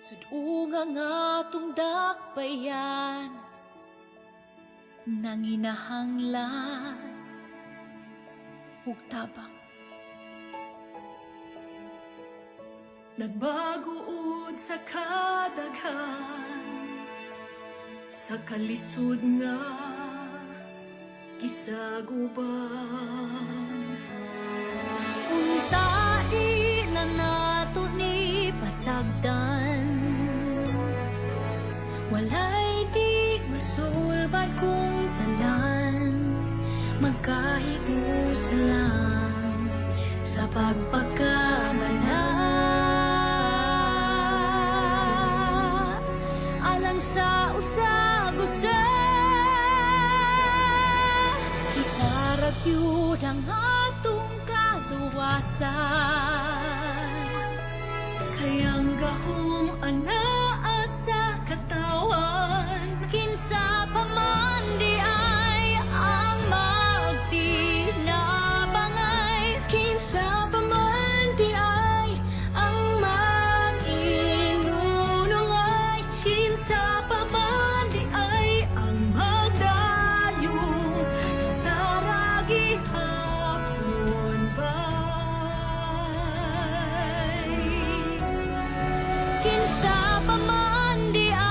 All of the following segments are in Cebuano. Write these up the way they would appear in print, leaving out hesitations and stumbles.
Sud-unga nga atong dakbayan, nanginahanglan ug tabang. Nagbaguod sa kadaghan sa kalisod nga gisaguban. Unta di na nato ni pasagdan. Walay di masulbad kung tanan magkahiusa lang sa pagpakamala alang sa usag-usa. Kita ra gyud ang atong kaluwasan. Kay ang gahom anaa sa katawhan. Kinsa pa man diay ang magtinabangay? Kinsa pa man diay ang mag-inunungay? Kinsa pa man diay ang magdayong? Kita ra gihapon bay. Kinsa pa man diay?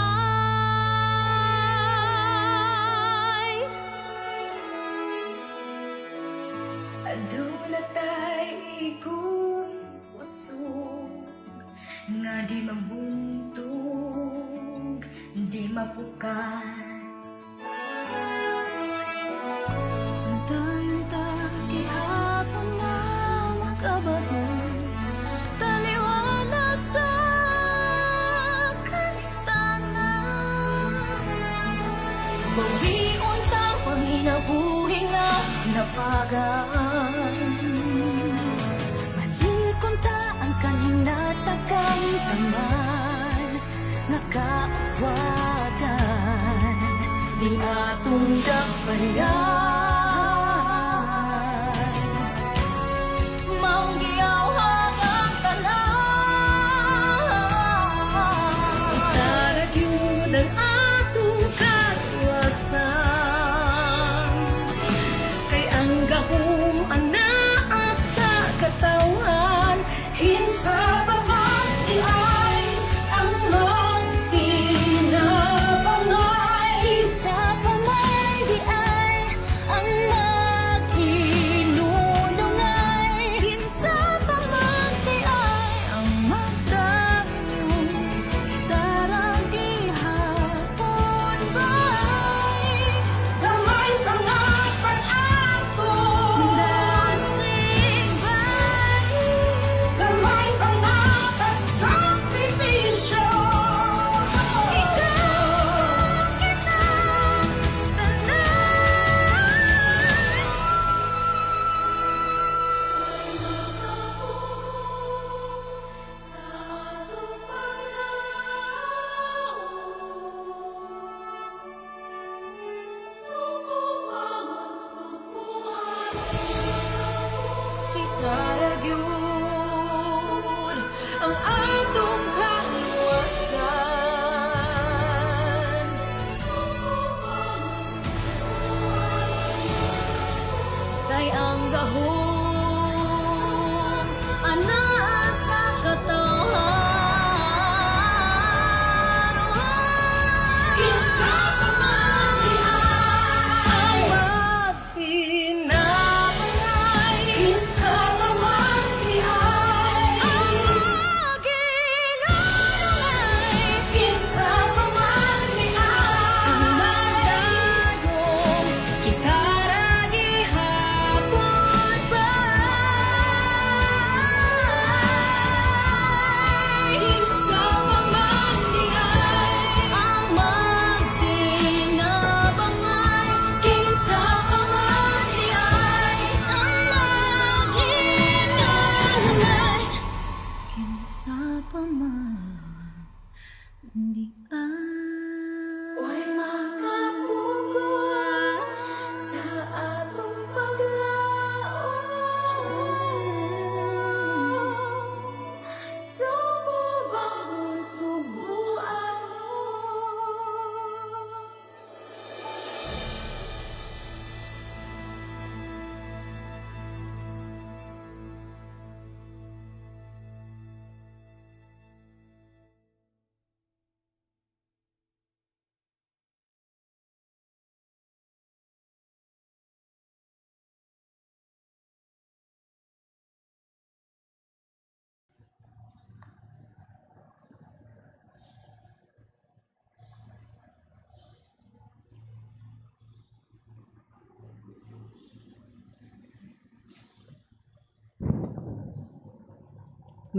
Aduna tay igong kusog nga di mabuntog, di mapukat. Nagdayon ta gihapon nga makabarong taliwala sa kanistanan. Bawion ta panginabuhi nga napagaan. Balikon ta ang kanhing natakamtaman nga kaaswagan ni atong dakbayan. Maong giyawhag ang tanan. Kita ra gyud ang atong kaluwasan. Kay ang gahom anaa sa katawhan. Kinsa pa man diay ang magtinabangay? Kinsa pa man diay ang mag-inunungay? Kinsa pa man diay ang magdayong? Kita ra gihapon bay. Gamay pa nga pang atong Dasig bay. Gamay pa nga pagsakripisyo. Ikaw, kita, tanan. Sa atong paglaom, Subo pa man. Kita ra gyud ang atong kaluwasan. Kay ang gahom anaa sa katawhan. Kinsa pa man diay magtinabangay? Kinsa pa man diay Ang mag-inunungay? Kinsa pa man diay Ang magdayong? Kita ra gihapon bay. Kinsa pa man diay Ang magtinabangay? Kinsa pa man diay ang mag-inunungay? Kinsa pa man diay? Way makapugo sa atong paglaom. Subo bangon, subo.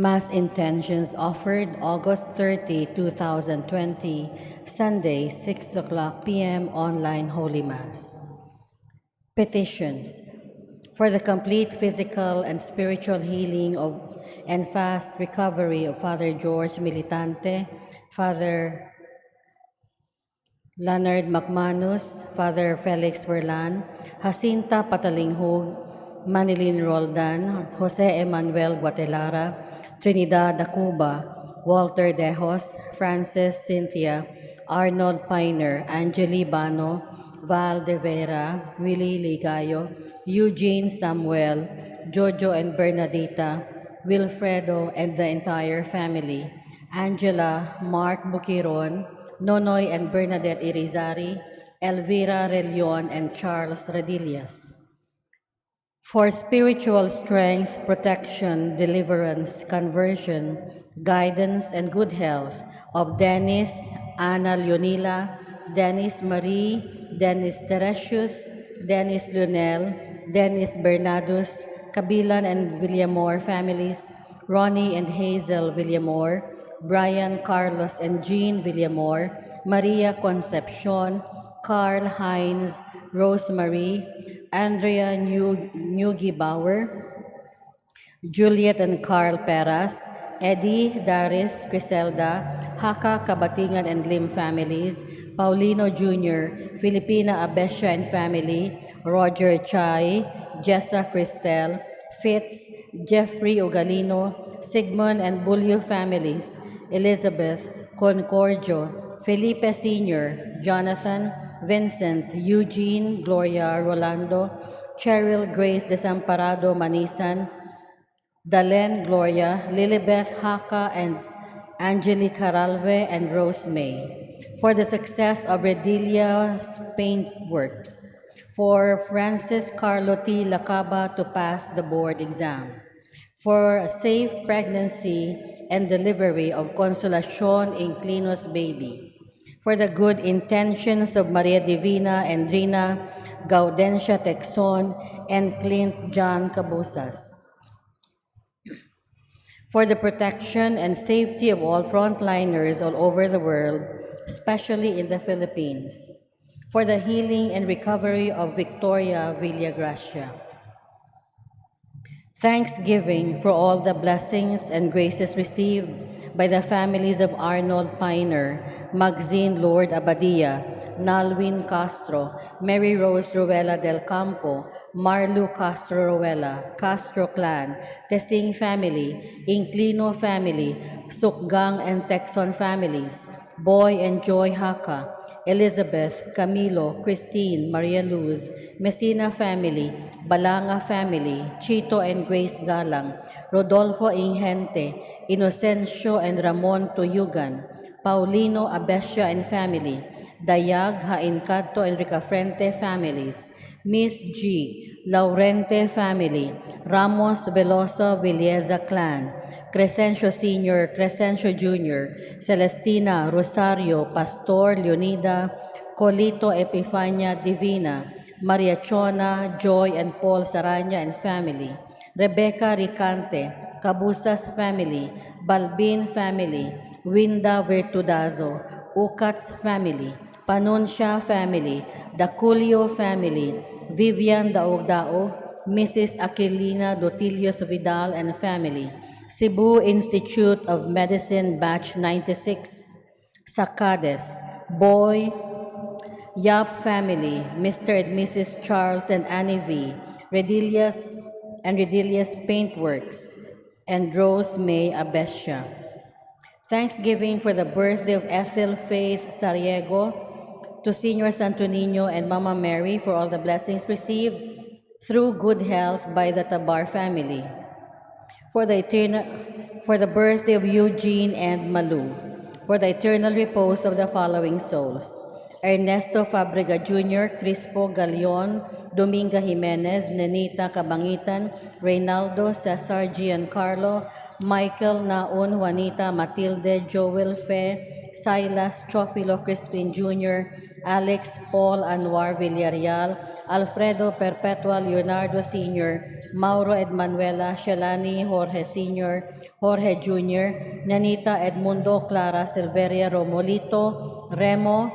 Mass intentions offered August 30, 2020, Sunday, 6 o'clock p.m. online Holy Mass. Petitions for the complete physical and spiritual healing of and fast recovery of Father George Militante, Father Leonard McManus, Father Felix Verlan, Jacinta Patalinghug, Manilin Roldan, Jose Emmanuel Guatelara, Trinidad Acuba, Walter Dejos, Francis Cynthia, Arnold Piner, Angeli Bano, Val De Vera, Willie Ligayo, Eugene Samuel, Jojo and Bernadita, Wilfredo and the entire family, Angela, Mark Bukiron, Nonoy and Bernadette Irizarry, Elvira Relion, and Charles Radillas. For spiritual strength, protection, deliverance, conversion, guidance, and good health of Dennis, Ana Leonila, Dennis Marie, Dennis Teresius, Dennis Lionel, Dennis Bernardus, Kabilan and Villamor families, Ronnie and Hazel Villamor, Brian Carlos and Jean Villamor, Maria Concepcion, Carl Heinz, Rosemary, Andrea Bauer, Juliet and Carl Peras, Eddie, Daris, Griselda, Haka, Kabatingan and Lim families, Paulino Jr., Filipina Abesha and family, Roger Chai, Jessa Cristel, Fitz, Jeffrey Ugalino, Sigmund and Bulio families, Elizabeth, Concordio, Felipe Sr., Jonathan, Vincent, Eugene, Gloria, Rolando, Cheryl Grace Desamparado Manisan, Dalen Gloria, Lilibeth Haka, and Angelique Haralve and Rose May. For the success of Redilia's Paintworks. For Francis Carlo T. Lacaba to pass the board exam. For a safe pregnancy and delivery of Consolacion Inclinos baby. For the good intentions of Maria Divina Endrina, Gaudencia Texon, and Clint John Cabosas. For the protection and safety of all frontliners all over the world, especially in the Philippines. For the healing and recovery of Victoria Villagracia. Thanksgiving for all the blessings and graces received by the families of Arnold Piner, Maxine Lord Abadia, Nalwin Castro, Mary Rose Ruela del Campo, Marlu Castro Ruela, Castro Clan, Tesing family, Inclino family, Sukgang and Texon families, Boy and Joy Haka, Elizabeth, Camilo, Christine, Maria Luz, Messina family, Balanga family, Chito and Grace Galang, Rodolfo Ingente, Inocencio and Ramon Tuyugan, Paulino Abesia and family, Dayag, Haincato and Ricafrente families, Miss G, Laurente family, Ramos Veloso Villeza clan, Crescencio Sr., Crescencio Jr., Celestina, Rosario, Pastor, Leonida, Colito Epifania Divina, Maria Chona, Joy and Paul Saranya and family, Rebecca Ricante, Cabusas family, Balbin family, Winda Virtudazo, Ukats family, Panuncia family, Daculio family, Vivian Daogdao, Mrs. Aquilina Dotilios Vidal and family, Cebu Institute of Medicine Batch 96, Sacades, Boy, Yap family, Mr. and Mrs. Charles and Annie V, Redilius and Redilius Paintworks, and Rose May Abesia. Thanksgiving for the birthday of Ethel Faith Sariego, to Senior Santo Niño and Mama Mary for all the blessings received through good health by the Tabar family. For the birthday of Eugene and Malu, for the eternal repose of the following souls: Ernesto Fabrega Jr., Crispo Galion, Dominga Jimenez, Nenita Cabangitan, Reynaldo Cesar Giancarlo, Michael Naon, Juanita Matilde, Joel Fe, Silas Trofilo Crispin Jr., Alex Paul Anwar Villarreal, Alfredo Perpetua Leonardo Sr., Mauro and Manuela, Shelani, Jorge Sr., Jorge Jr., Nanita, Edmundo, Clara, Silveria, Romolito, Remo,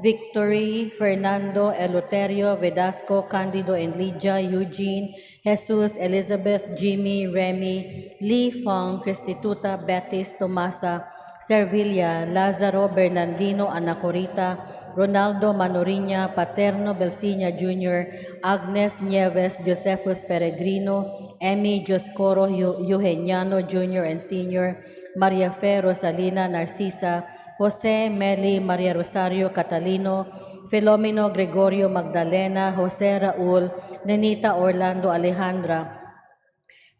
Victory, Fernando, Eleuterio, Vedasco, Candido and Lydia, Eugene, Jesus, Elizabeth, Jimmy, Remy, Lee Fong, Cristituta, Betis, Tomasa, Servilia, Lazaro, Bernardino, Anacorita, Ronaldo Manoriña, Paterno Belsinia Jr., Agnes Nieves, Josephus Peregrino, Emmy Joscoro Eugeniano Jr. and Sr., Maria Fe Rosalina Narcisa, Jose Meli Maria Rosario Catalino, Filomeno Gregorio Magdalena, Jose Raul, Nenita Orlando Alejandra,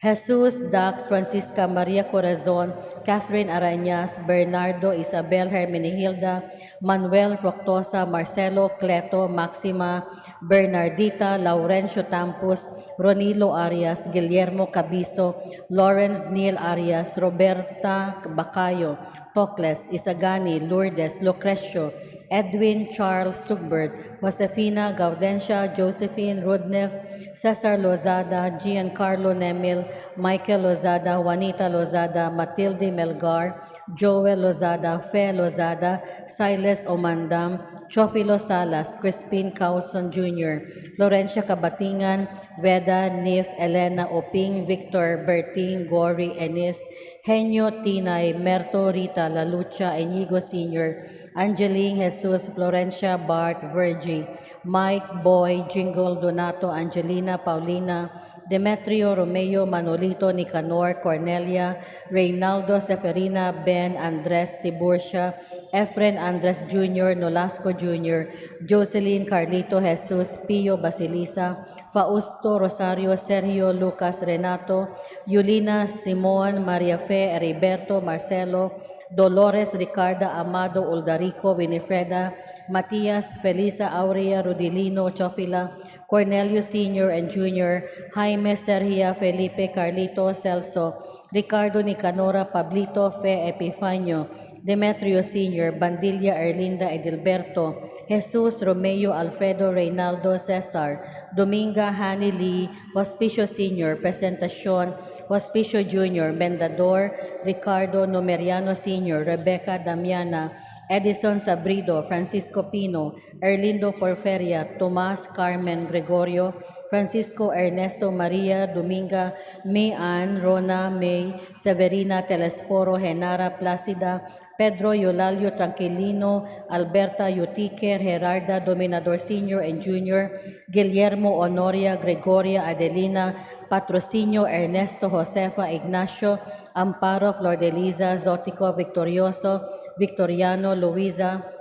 Jesus Dax, Francisca Maria Corazon, Catherine Arañas, Bernardo Isabel Hermenegilda, Manuel Fructosa, Marcelo Cleto, Maxima, Bernardita, Laurencio Tampus, Ronilo Arias, Guillermo Cabiso, Lawrence Neil Arias, Roberta Bacayo, Tocles, Isagani, Lourdes, Lucrecio, Edwin Charles Sugbert, Josefina Gaudencia, Josephine Rudnev, Cesar Lozada, Giancarlo Nemil, Michael Lozada, Juanita Lozada, Matilde Melgar, Joel Lozada, Fe Lozada, Silas Omandam, Chofilo Salas, Crispin Causon Jr., Florencia Cabatingan, Veda, Nif, Elena Oping, Victor, Berting, Gory, Enis, Henyo, Tinay, Merto, Rita, Lalucha, Inigo Sr., Angeline, Jesus, Florencia, Bart, Virgie, Mike, Boy, Jingle, Donato, Angelina, Paulina, Demetrio, Romeo, Manolito, Nicanor, Cornelia, Reynaldo, Seferina, Ben, Andres, Tiburcia, Efren Andres Jr., Nolasco Jr., Jocelyn, Carlito, Jesus, Pio, Basilisa, Fausto, Rosario, Sergio, Lucas, Renato, Yulina, Simon, Maria Fe, Heriberto, Marcelo, Dolores, Ricarda, Amado, Uldarico, Winifreda, Matias, Felisa, Aurea, Rodilino, Chofila, Cornelio Sr. and Jr., Jaime, Sergia, Felipe, Carlito, Celso, Ricardo, Nicanora, Pablito, Fe, Epifanio, Demetrio Sr., Bandilla, Erlinda, Edilberto, Jesus, Romeo, Alfredo, Reynaldo, Cesar, Dominga, Hanny Lee, Hospicio Sr., Presentacion, Hospicio Jr., Mendador, Ricardo Numeriano Sr., Rebecca Damiana, Edison Sabrido, Francisco Pino, Erlindo Porferia, Tomas Carmen Gregorio, Francisco Ernesto Maria Dominga, May Ann, Rona May, Severina Telesforo, Henara Placida, Pedro Eulalio Tranquilino, Alberta Yutiker, Gerarda Dominador Sr. and Jr., Guillermo Honoria, Gregoria Adelina, Patrocinio Ernesto Josefa Ignacio, Amparo Flordeliza, Zotico Victorioso, Victoriano Luisa,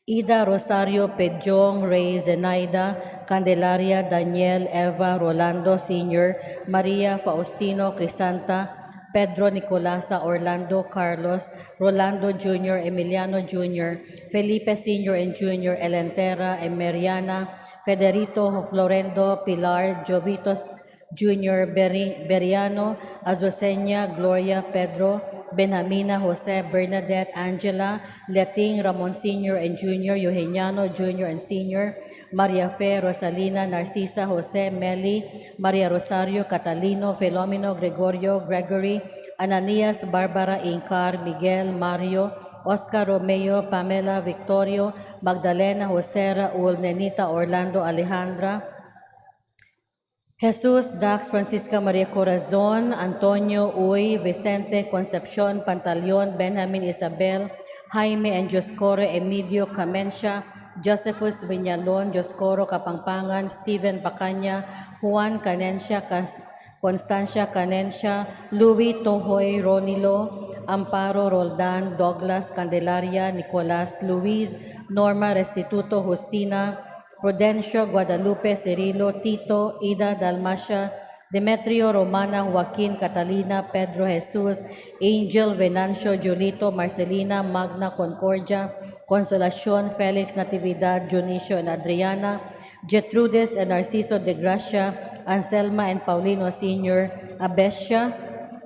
Ida Rosario Pedjong, Ray Zenaida, Candelaria Daniel Eva Rolando Sr., Maria Faustino Crisanta, Pedro Nicolasa Orlando Carlos, Rolando Jr., Emiliano Jr., Felipe Sr. and Jr., Elentera Emeriana, Federico Florendo Pilar, Jovitos Jr., Beriano, Azucena, Gloria, Pedro, Benjamina, Jose, Bernadette, Angela, Leting, Ramon Sr. and Jr., Eugeniano Jr. and Sr., Maria Fe, Rosalina, Narcisa, Jose, Meli, Maria Rosario, Catalino, Filomeno, Gregorio, Gregory, Ananias, Barbara, Incar, Miguel, Mario, Oscar Romeo, Pamela, Victorio, Magdalena, Jose, Raul, Nenita, Orlando, Alejandra, Jesus, Dax, Francisca Maria Corazon, Antonio, Uy, Vicente, Concepcion, Pantaleon, Benjamin, Isabel, Jaime, and Joscore, Emilio, Camencia, Josephus Viñalon, Joscoro, Kapangpangan, Stephen Pacaña, Juan Canencia, Constancia Canencia, Louis Tohoy, Ronilo, Amparo Roldan, Douglas, Candelaria, Nicolas, Luis, Norma, Restituto, Justina, Prudencio, Guadalupe, Cirilo, Tito, Ida, Dalmacia, Demetrio, Romana, Joaquin, Catalina, Pedro, Jesus, Angel, Venancio, Julito, Marcelina, Magna, Concordia, Consolacion, Felix, Natividad, Dionisio, and Adriana, Gertrudes and Narciso de Gracia, Anselma and Paulino Sr., Abesia,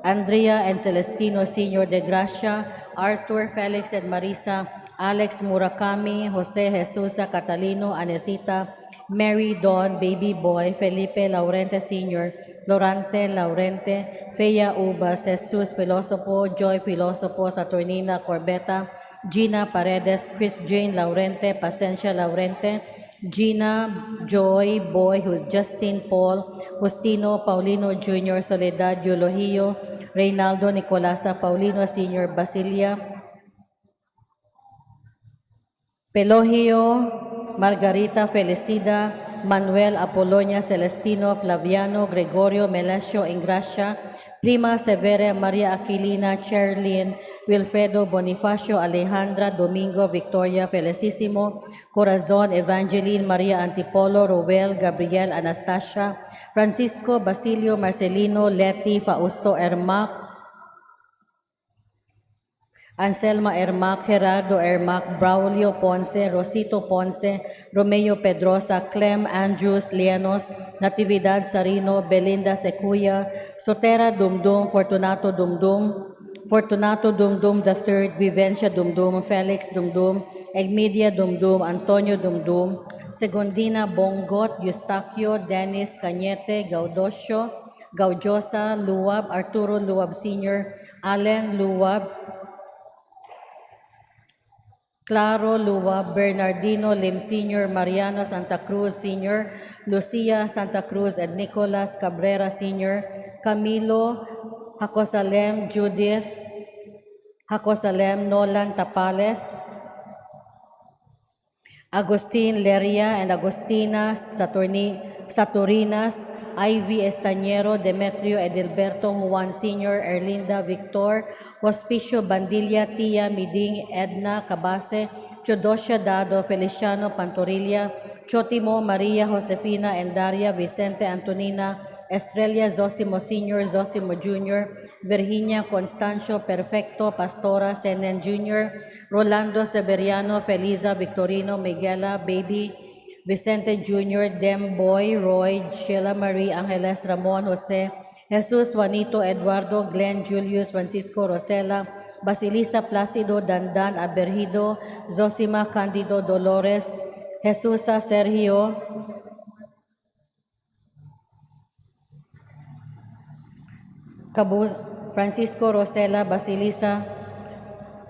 Andrea and Celestino Sr. de Gracia, Arthur, Felix and Marisa, Alex Murakami, Jose Jesus Catalino, Anesita, Mary Dawn, Baby Boy, Felipe Laurente Sr., Florante Laurente, Fea Ubas, Jesus Filosopo, Joy Filosopo, Saturnina Corbeta, Gina Paredes, Chris Jane Laurente, Pacencia Laurente, Gina Joy Boy, Justin Paul, Justino Paulino Jr., Soledad Eulogio, Reynaldo Nicolasa Paulino Sr., Basilia, Pelogio, Margarita Felicida, Manuel Apolonia Celestino, Flaviano, Gregorio Melesio Ingracia, Prima Severe, Maria Aquilina, Cherlin, Wilfredo Bonifacio, Alejandra, Domingo, Victoria, Felicissimo, Corazon, Evangeline, Maria Antipolo, Roel, Gabriel, Anastasia, Francisco, Basilio, Marcelino, Leti, Fausto, Ermac, Anselma Ermac, Gerardo Ermac, Braulio Ponce, Rosito Ponce, Romeo Pedrosa, Clem Andrews Lienos, Natividad Sarino, Belinda Secuya, Sotera Dumdum, Fortunato Dumdum, Fortunato Dumdum III, Vivencia Dumdum, Felix Dumdum, Egmedia Dumdum, Antonio Dumdum, Segundina Bongot, Eustaquio, Dennis Cañete, Gaudocio, Gaudiosa, Luwab, Arturo Luwab Sr., Allen Luwab, Claro Luwab, Bernardino Lim Sr., Mariano Santa Cruz Sr., Lucia Santa Cruz, and Nicolas Cabrera Sr., Camilo Jacosalem, Judith Jacosalem, Nolan Tapales, Agustin Leria and Agustina Saturinas, Ivy Estañero, Demetrio Edelberto, Juan Sr., Erlinda Victor, Hospicio Bandilla, Tia Miding, Edna Cabase, Teodosia Dado, Feliciano Pantorilla, Chotimo Maria Josefina Endaria, Vicente Antonina, Estrella Zosimo Sr., Zosimo Jr., Virginia Constancio Perfecto, Pastora Senen Jr., Rolando Severiano, Feliza Victorino, Miguela, Baby, Vicente Jr., Demboy, Roy, Sheila Marie, Angeles Ramon, Jose, Jesus Juanito, Eduardo, Glenn, Julius, Francisco, Rosela, Basilisa Placido, Dandan, Aberhido, Zosima, Candido, Dolores, Jesusa, Sergio, Cabus, Francisco Rosela, Basilisa,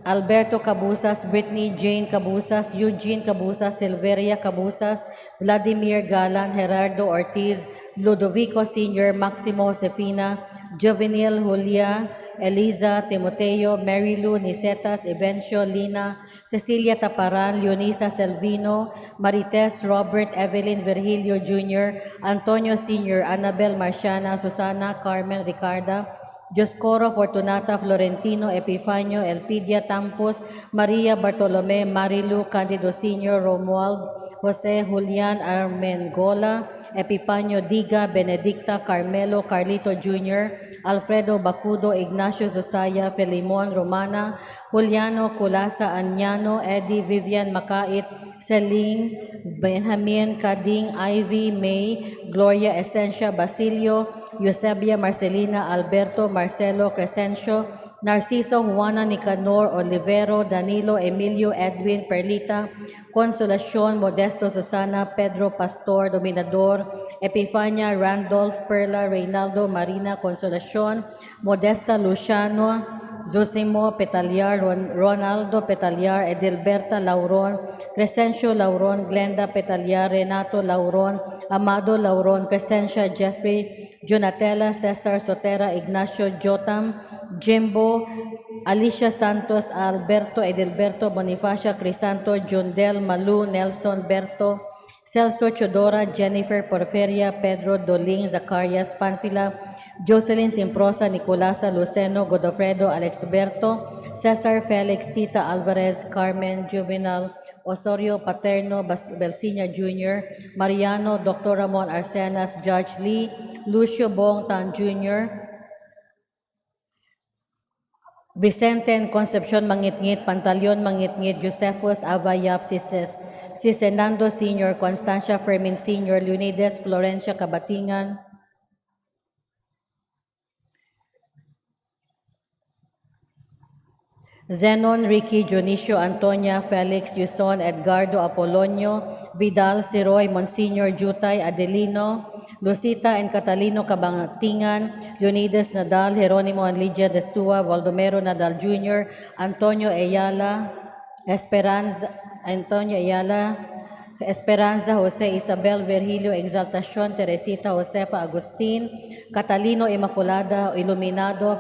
Alberto Cabusas, Brittany Jane Cabusas, Eugene Cabusas, Silveria Cabusas, Vladimir Galan, Gerardo Ortiz, Ludovico Sr., Maximo Josefina, Juvenil Julia, Eliza, Timoteo, Mary Lou, Nicetas, Evencio, Lina, Cecilia Taparan, Leonisa Selvino, Marites, Robert, Evelyn Virgilio Jr., Antonio Sr., Annabel Marciana, Susana, Carmen, Ricarda, Dioscoro, Fortunata, Florentino, Epifanio, Elpidia Tampos, Maria Bartolome, Marilu, Candido Sr., Romuald, Jose Julian Armengola, Epifanio Diga, Benedicta, Carmelo, Carlito Jr., Alfredo Bacudo, Ignacio Zosaya, Felimon Romana, Juliano Kulasa Anyano, Eddie Vivian Makait, Celine, Benjamin Kading, Ivy May, Gloria Essencia Basilio, Eusebia Marcelina, Alberto Marcelo Crescencio, Narciso Juana Nicanor Olivero, Danilo Emilio Edwin Perlita, Consolacion Modesto Susana, Pedro Pastor Dominador, Epifania Randolph Perla Reynaldo Marina Consolacion, Modesta Luciano, Zosimo Petaliar, Ronaldo Petaliar, Edelberta Lauron, Crescencio Lauron, Glenda Petaliar, Renato Lauron, Amado Lauron, Crescencia Jeffrey, Jonatela, Cesar Sotera, Ignacio Jotam, Jimbo, Alicia Santos, Alberto Edelberto, Bonifacia Crisanto, Jundel Malu, Nelson Berto, Celso Chodora, Jennifer Porferia, Pedro Doling, Zacarias Panfila, Jocelyn Simprosa, Nicolasa Luceno, Godofredo Alexberto, Cesar Felix, Tita Alvarez, Carmen Juvenal, Osorio Paterno, Belsinia Jr., Mariano, Dr. Ramon Arsenas, Judge Lee, Lucio Bong Tan Jr., Vicente and Concepcion Mangitngit, Pantaleon Mangitngit, Josephus Avayap, Sisenando Sr., Constancia Fermin Sr., Leonidas Florencia Cabatingan, Zenon, Ricky, Dionisio, Antonia, Felix, Yuson, Edgardo, Apolonio, Vidal, Siroy, Monsignor, Jutay, Adelino, Lucita and Catalino Cabantingan, Leonidas Nadal, Geronimo and Lydia Destua, Waldomero Nadal Jr., Antonio Ayala, Esperanza, Antonio Ayala, Esperanza Jose Isabel Virgilio Exaltacion Teresita Josefa Agustin Catalino Immaculada Iluminado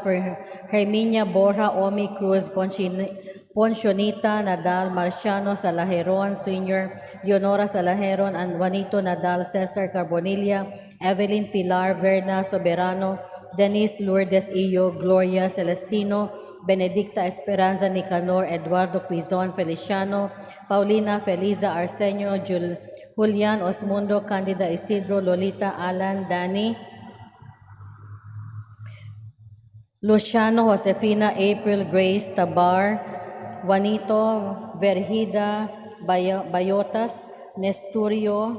Herminia Borja Omi Cruz Poncionita Nadal Marciano Salajeron Sr. Leonora Salajeron and Juanito Nadal Cesar Carbonilla Evelyn Pilar Verna Soberano Denise Lourdes Iyo Gloria Celestino Benedicta Esperanza Nicanor Eduardo Quizon Feliciano Paulina Feliza Arsenio Julian Osmundo Candida Isidro Lolita Alan Danny Luciano Josefina April Grace Tabar Juanito Verhida Bayotas Nesturio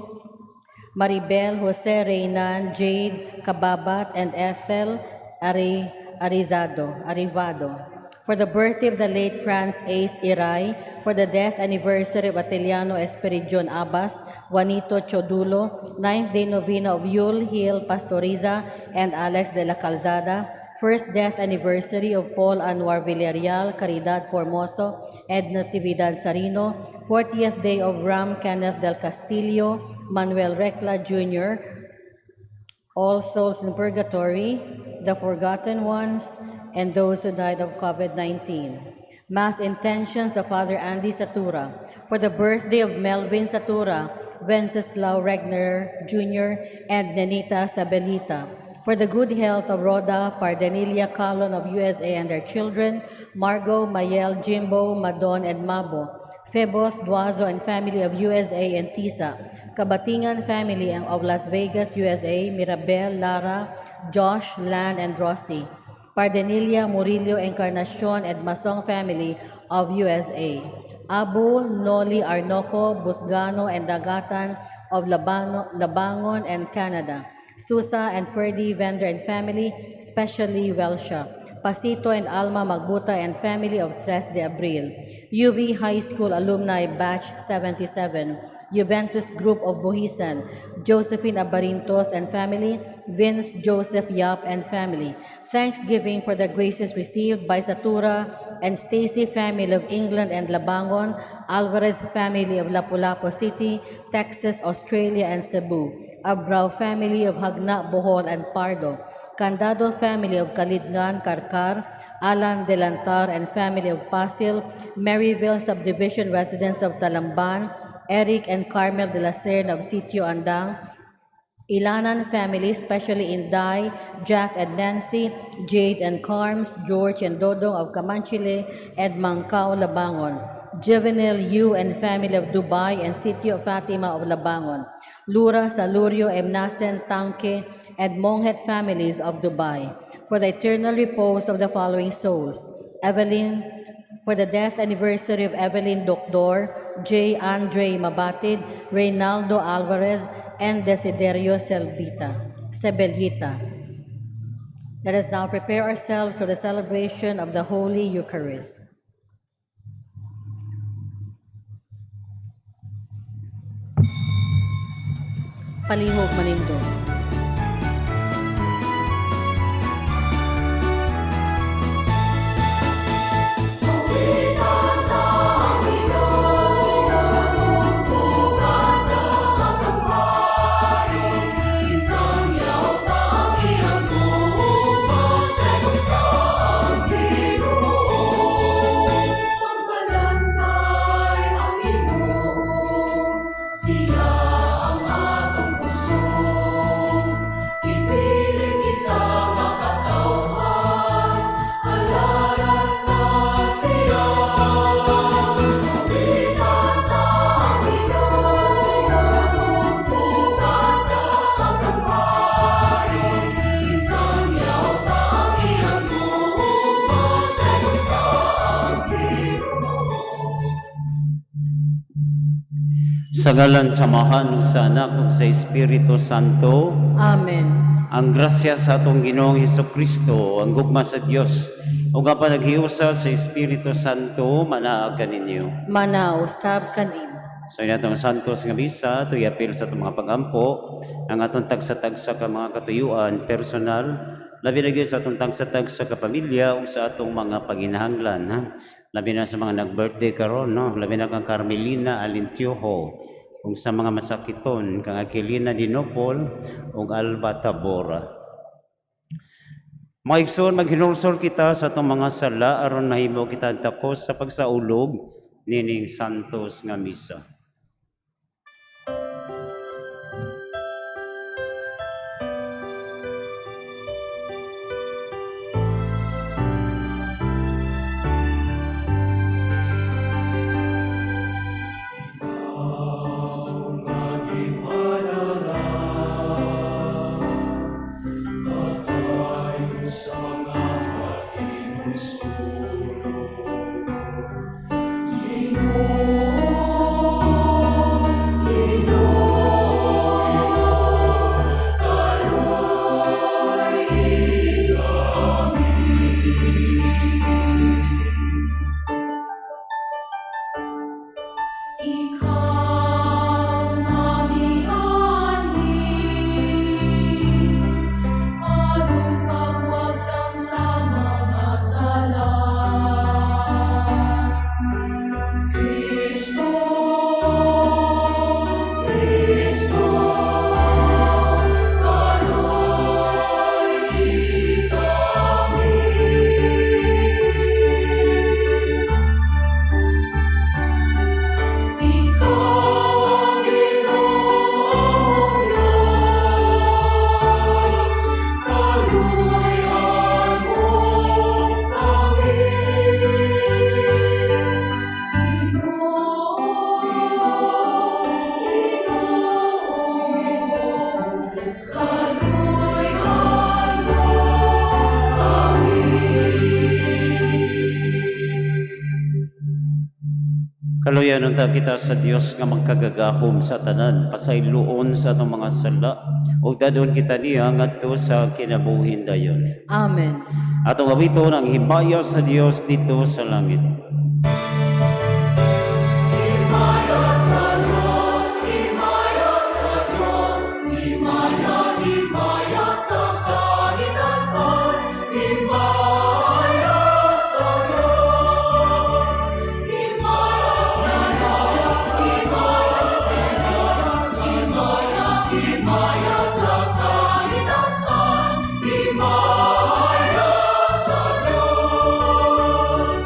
Maribel Jose Reynan Jade Kababat and Ethel Arizado Arivado. For the birthday of the late Franz Ace Iray, for the death anniversary of Ateliano Esperidion Abbas, Juanito Chodulo, ninth day novena of Yul Hill Pastoriza and Alex de la Calzada, first death anniversary of Paul Anwar Villarreal, Caridad Formoso, and Natividad Sarino, 40th day of Ram Kenneth del Castillo, Manuel Recla Jr., all souls in purgatory, the forgotten ones, and those who died of COVID-19. Mass intentions of Father Andy Satura for the birthday of Melvin Satura, Wenceslao Regner Jr., and Nenita Sabelita. For the good health of Rhoda Pardenilla Calon of USA and their children, Margot, Mayel, Jimbo, Madon, and Mabo, Febos Duazo and family of USA and Tisa, Kabatingan family of Las Vegas, USA, Mirabel, Lara, Josh, Lan, and Rossi, Pardenilla, Murillo, Encarnacion, and Masong family of USA, Abu, Noli, Arnoco, Busgano, and Dagatan of Labangon and Canada, Susa and Ferdy Vender and family, especially Welsha, Pasito and Alma Magbuta and family of Tres de Abril, UV High School Alumni Batch 77, Juventus Group of Buhisan, Josephine Abarintos and family, Vince Joseph Yap and family. Thanksgiving for the graces received by Satura and Stacy family of England and Labangon, Alvarez family of Lapu-Lapu City, Texas, Australia, and Cebu, Abrao family of Hagna, Bohol, and Pardo, Candado family of Kalidngan, Karkar, Alan Delantar and family of Pasil, Maryville Subdivision residents of Talamban, Eric and Carmel de la Serna of Sitio Andang, Ilanan family, especially Inday, Jack and Nancy, Jade and Carms, George and Dodong of Camanchile, and Mangkao Labangon, Juvenile Yu and family of Dubai and Sitio Fatima of Labangon, Lura, Salurio, Emnasen, Tanke, and Monghet families of Dubai, for the eternal repose of the following souls: Evelyn, for the death anniversary of Evelyn Doctor, J. Andre Mabatid, Reynaldo Alvarez, and Desiderio Sebelita. Let us now prepare ourselves for the celebration of the Holy Eucharist. Palihog manindog. Pagbalantay ang Ginoo, siya ang atong kusog. Ipili kita nga katawhan, halaran ta siya. Awitan ta ang Ginoo, tugtugan ta atong hari. Isangyaw ta ang iyang gugma, kay ang Ginoo. Sa ngalan sa Amahan, ug sa Anak, ug sa Espiritu Santo, Amen. ang grasya sa atong Ginoong Hesus Kristo, ang gugma sa Dios, Ug ang panaghiusa sa Espiritu Santo manaa kaninyo. Manausab kanimo. Sa atong santos nga misa, ito apil sa atong mga pagampo, ang atong tagsa-tagsa ka mga katuyuan, personal, labi na gyud sa atong tagsa-tagsa ka pamilya ug sa atong mga panginahanglan, ha? Labi na sa mga nag-birthday karon, no? Labi na kang Carmelina Alintioho, ug sa mga masakiton, kang Aquilina Dinopol ug Alba Tabora. Mga igsoon, maghinulsol kita sa atong mga sala aron mahimo kita takos sa pagsaulog nining santos nga misa. Sa mga pahinulsol. Ginoo, Ginoo, kaluoy kami. Ikaw namianhi aron pagwagtang sa mga sala. Kristo, Kristo, kaluoy kami. Ikaw ang Ginoong Diyos, kaluoyan mo kami. Ginoo, Ginoo, kaluoyan mo kami. Kaluyan unta kita sa Dios nga magkagagahom sa tanan, pasayloon sa atong mga sala, ug dadon kita niya ngadto sa kinabuhin dayon. Amen. Atong awiton ang himaya sa Dios dito sa langit. Himaya sa Diyos, himaya sa Diyos, himaya, himaya sa kalikasan, himaya sa Diyos. Himaya sa Diyos, himaya sa Diyos, himaya, himaya sa kalikasan, himaya sa Diyos.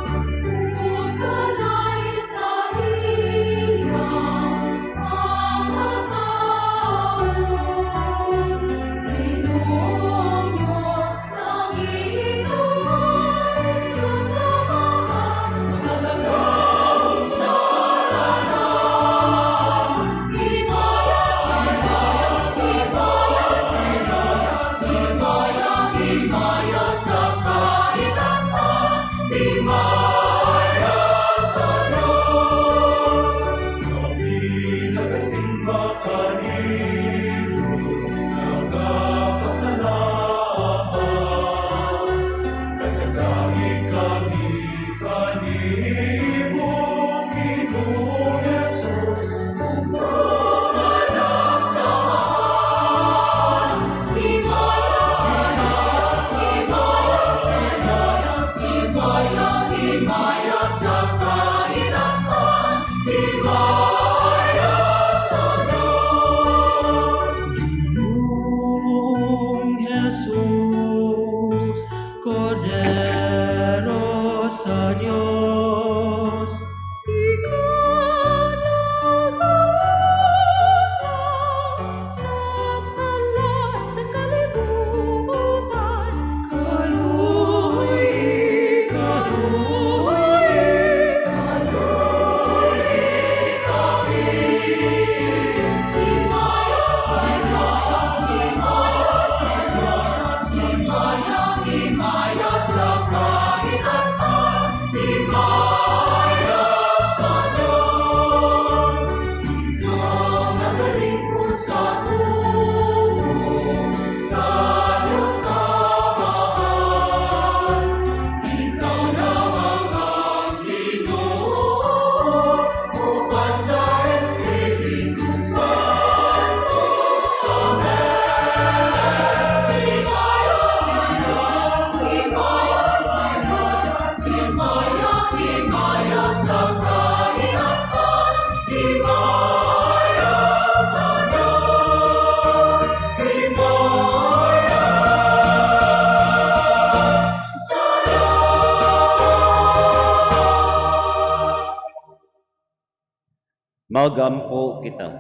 Magampo kita.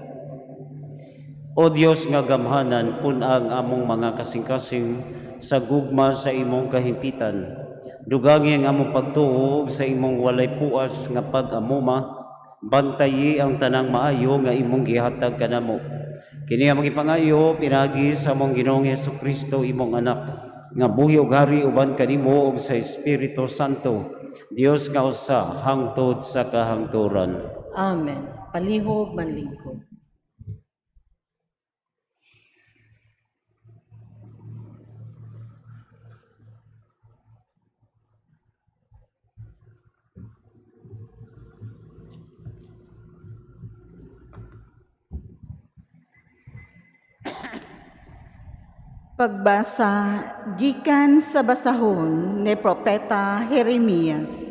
O Dios nga gamhanan, pun-a ang among mga kasing-kasing sa gugma sa imong kahimpitan. Dugangi ang among pagtuo sa imong walay puas nga pag-amuma, bantayi ang tanang maayo nga imong gihatag kanamo. Kini among gipangayo pinaagi sa among Ginoong Hesukristo, imong anak, nga buhi ug hari uban kanimo ug sa Espiritu Santo, Dios nga usa hangtod sa kahangturan. Amen. Palihog manlingkod. Pagbasa gikan sa basahon ni Propeta Jeremias.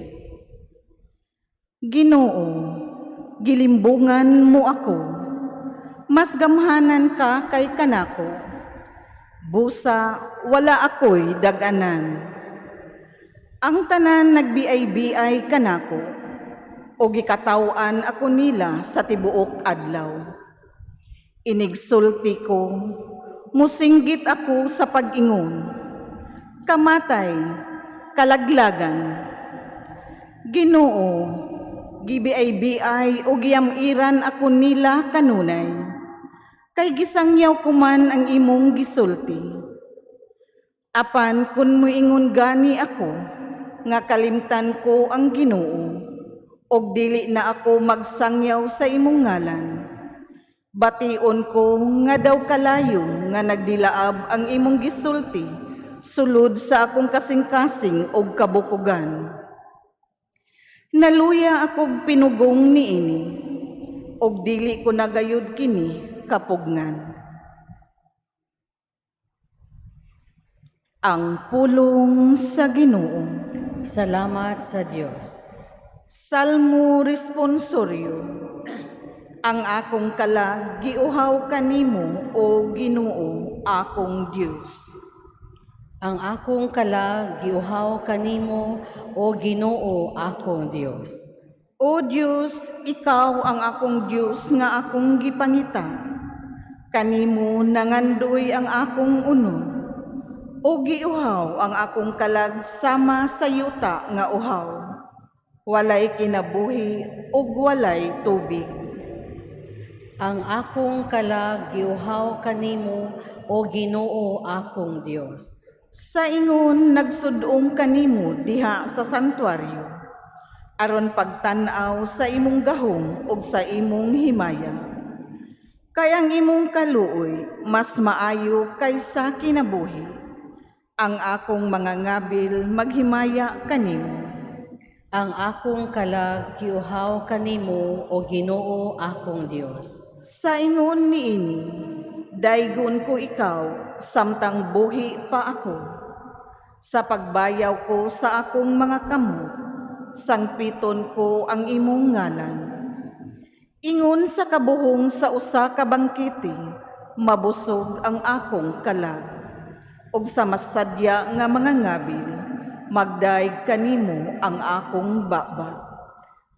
Ginoo, gilimbungan mo ako. Mas gamhanan ka kay kanako. Busa wala ako'y daganan. Ang tanan nagbiay-biay kanako, o gikataw-an ako nila sa tibuok adlaw. Inigsulti ko, musinggit ako sa pag-ingon. Kamatay, kalaglagan. Ginoo, gibiay-biay o giyamiran ako nila kanunay. Kay gisangyaw ko man ang imong gisulti. Apan kun muingon gani ako, nga kalimtan ko ang Ginoo, og dili na ako magsangyaw sa imong ngalan. Bation ko nga daw kalayo nga nagdilaab ang imong gisulti sulod sa akong kasing-kasing og kabukugan. Naluya akog pinugong niini, og dili ko nagayod kini kapugngan. Ang pulong sa Ginoo. Salamat sa Dios. Salmo responsorio. Ang akong kalag giuhaw kanimo, o Ginoo, akong Dios. Ang akong kalag giuhaw kanimo, o Ginoo, akong Dios. O Dios, ikaw ang akong Dios nga akong gipangita. Kanimo nangandoy ang akong unod. O giuhaw ang akong kalag sama sa yuta nga uhaw. Walay kinabuhi ug walay tubig. Ang akong kalag giuhaw kanimo, o Ginoo, akong Dios. Sa ingon nagsudong kanimo diha sa santuario, aron pagtan-aw sa imong gahom ug sa imong himaya. Kay ang imong kaluoy mas maayo kaysa kinabuhi. Ang akong mga ngabil maghimaya kanimo. Ang akong kalag giuhaw kanimo, o Ginoo, akong Dios. Sa ingon niini, daygon ko ikaw samtang buhi pa ako. Sa pagbayaw ko sa akong mga kamot, sangpiton ko ang imong ngalan. Ingon sa kabuhong sa usa ka bangkete, mabusog ang akong kalag. Ug sa masadya nga mga ngabil, magdaig kanimo ang akong baba.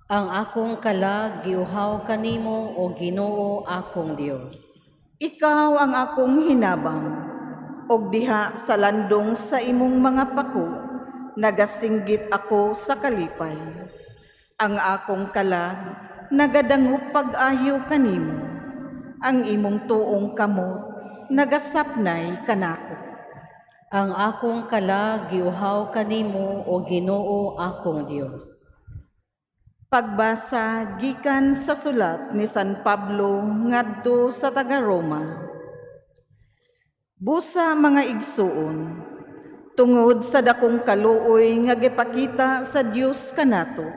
Ang akong kalag giuhaw kanimo, o Ginoo, akong Dios. Ikaw ang akong hinabang, og diha sa landong sa imong mga pako, nagasinggit ako sa kalipay. Ang akong kalag, nagadangop pag-ayo kanimo. Ang imong tuong kamot, nagasapnay kanako. Ang akong kalag giuhaw kanimo, o Ginoo, akong Dios. Pagbasa gikan sa sulat ni San Pablo ngadto sa taga-Roma. Busa, mga igsuon, tungod sa dakong kaluoy nga gipakita sa Dios kanato,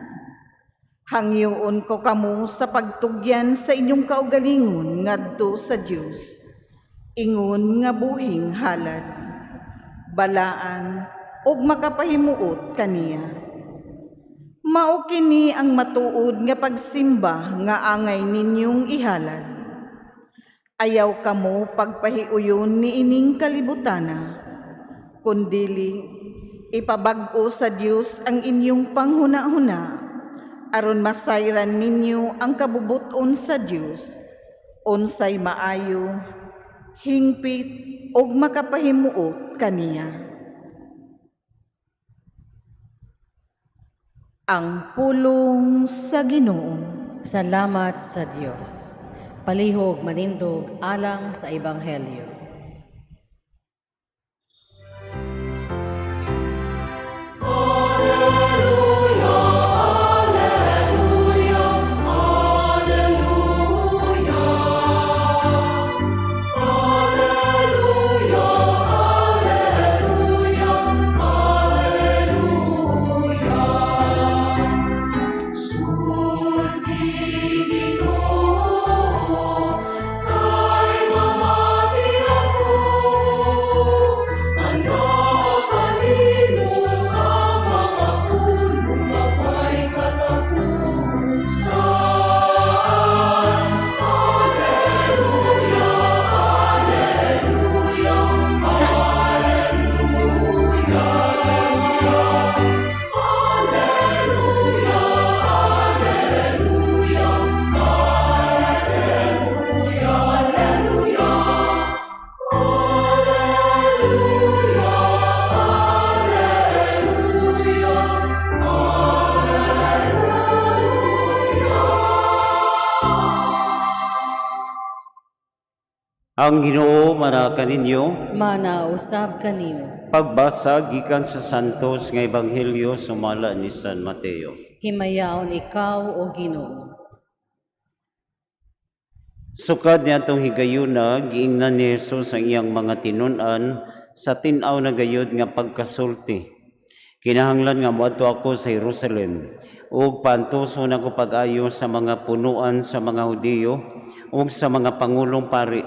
hangyoon ko kamo sa pagtugyan sa inyong kaugalingon ngadto sa Dios, ingon nga buhing halad, balaan ug makapahimuot kaniya. Mao kini ang matuod nga pagsimba nga angay ninyong ihalad. Ayaw kamo pagpahiuyon niining kalibutana, kundili ipabag-o sa Dios ang inyong panghuna-huna. aron masayran ninyo ang kabubut-on sa Dios, unsay maayo, hingpit ug makapahimuot kaniya. Ang pulong sa Ginoo. Salamat sa Dios. Palihog manindog alang sa Ebanghelyo. Sulti Ginoo, kay mamati ako. Anak kanimo ang mga pulong nga may katapusan. Alleluia, Alleluia, Alleluia. Alleluia, Alleluia, Alleluia, Alleluia. Alleluia, Alleluia, Ang Ginoo mana kaninyo. Manausab kanimo. Pagbasa gikan sa Santos nga Ebanghelyo sumala ni San Mateo. Himayaon ikaw, o Ginoo. Sukad niadtong higayuna, giingnan ni Jesus ang iyang mga tinun-an sa tin-aw na gayud nga pagkasulti. Kinahanglan nga moadto ako sa Jerusalem ug paantuson ako pag-ayo sa mga punuan sa mga Hudiyo ug sa mga pangulong pari,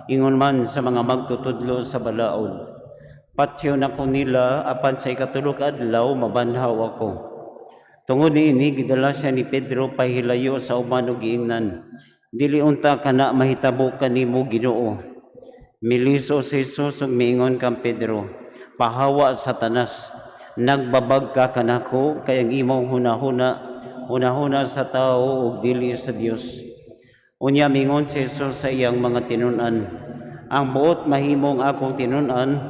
ingon man sa mga magtutudlo sa balaod. Patyon ako nila apan sa ikatulo ka adlaw mabanhaw ako. Tungod niini gidala siya ni Pedro pahilayo sa uban ug giingnan, "Dili unta kana mahitabo kanimo, Ginoo." Miliso si Jesus ug miingon kang Pedro, "Pahawa, Satanas, nagbabag ka kanako kay ang imong hunahuna hunahuna sa tao ug dili sa Dios." Unya mingon si Jesus sa iyang mga tinun-an, "Ang buot mahimong akong tinun-an,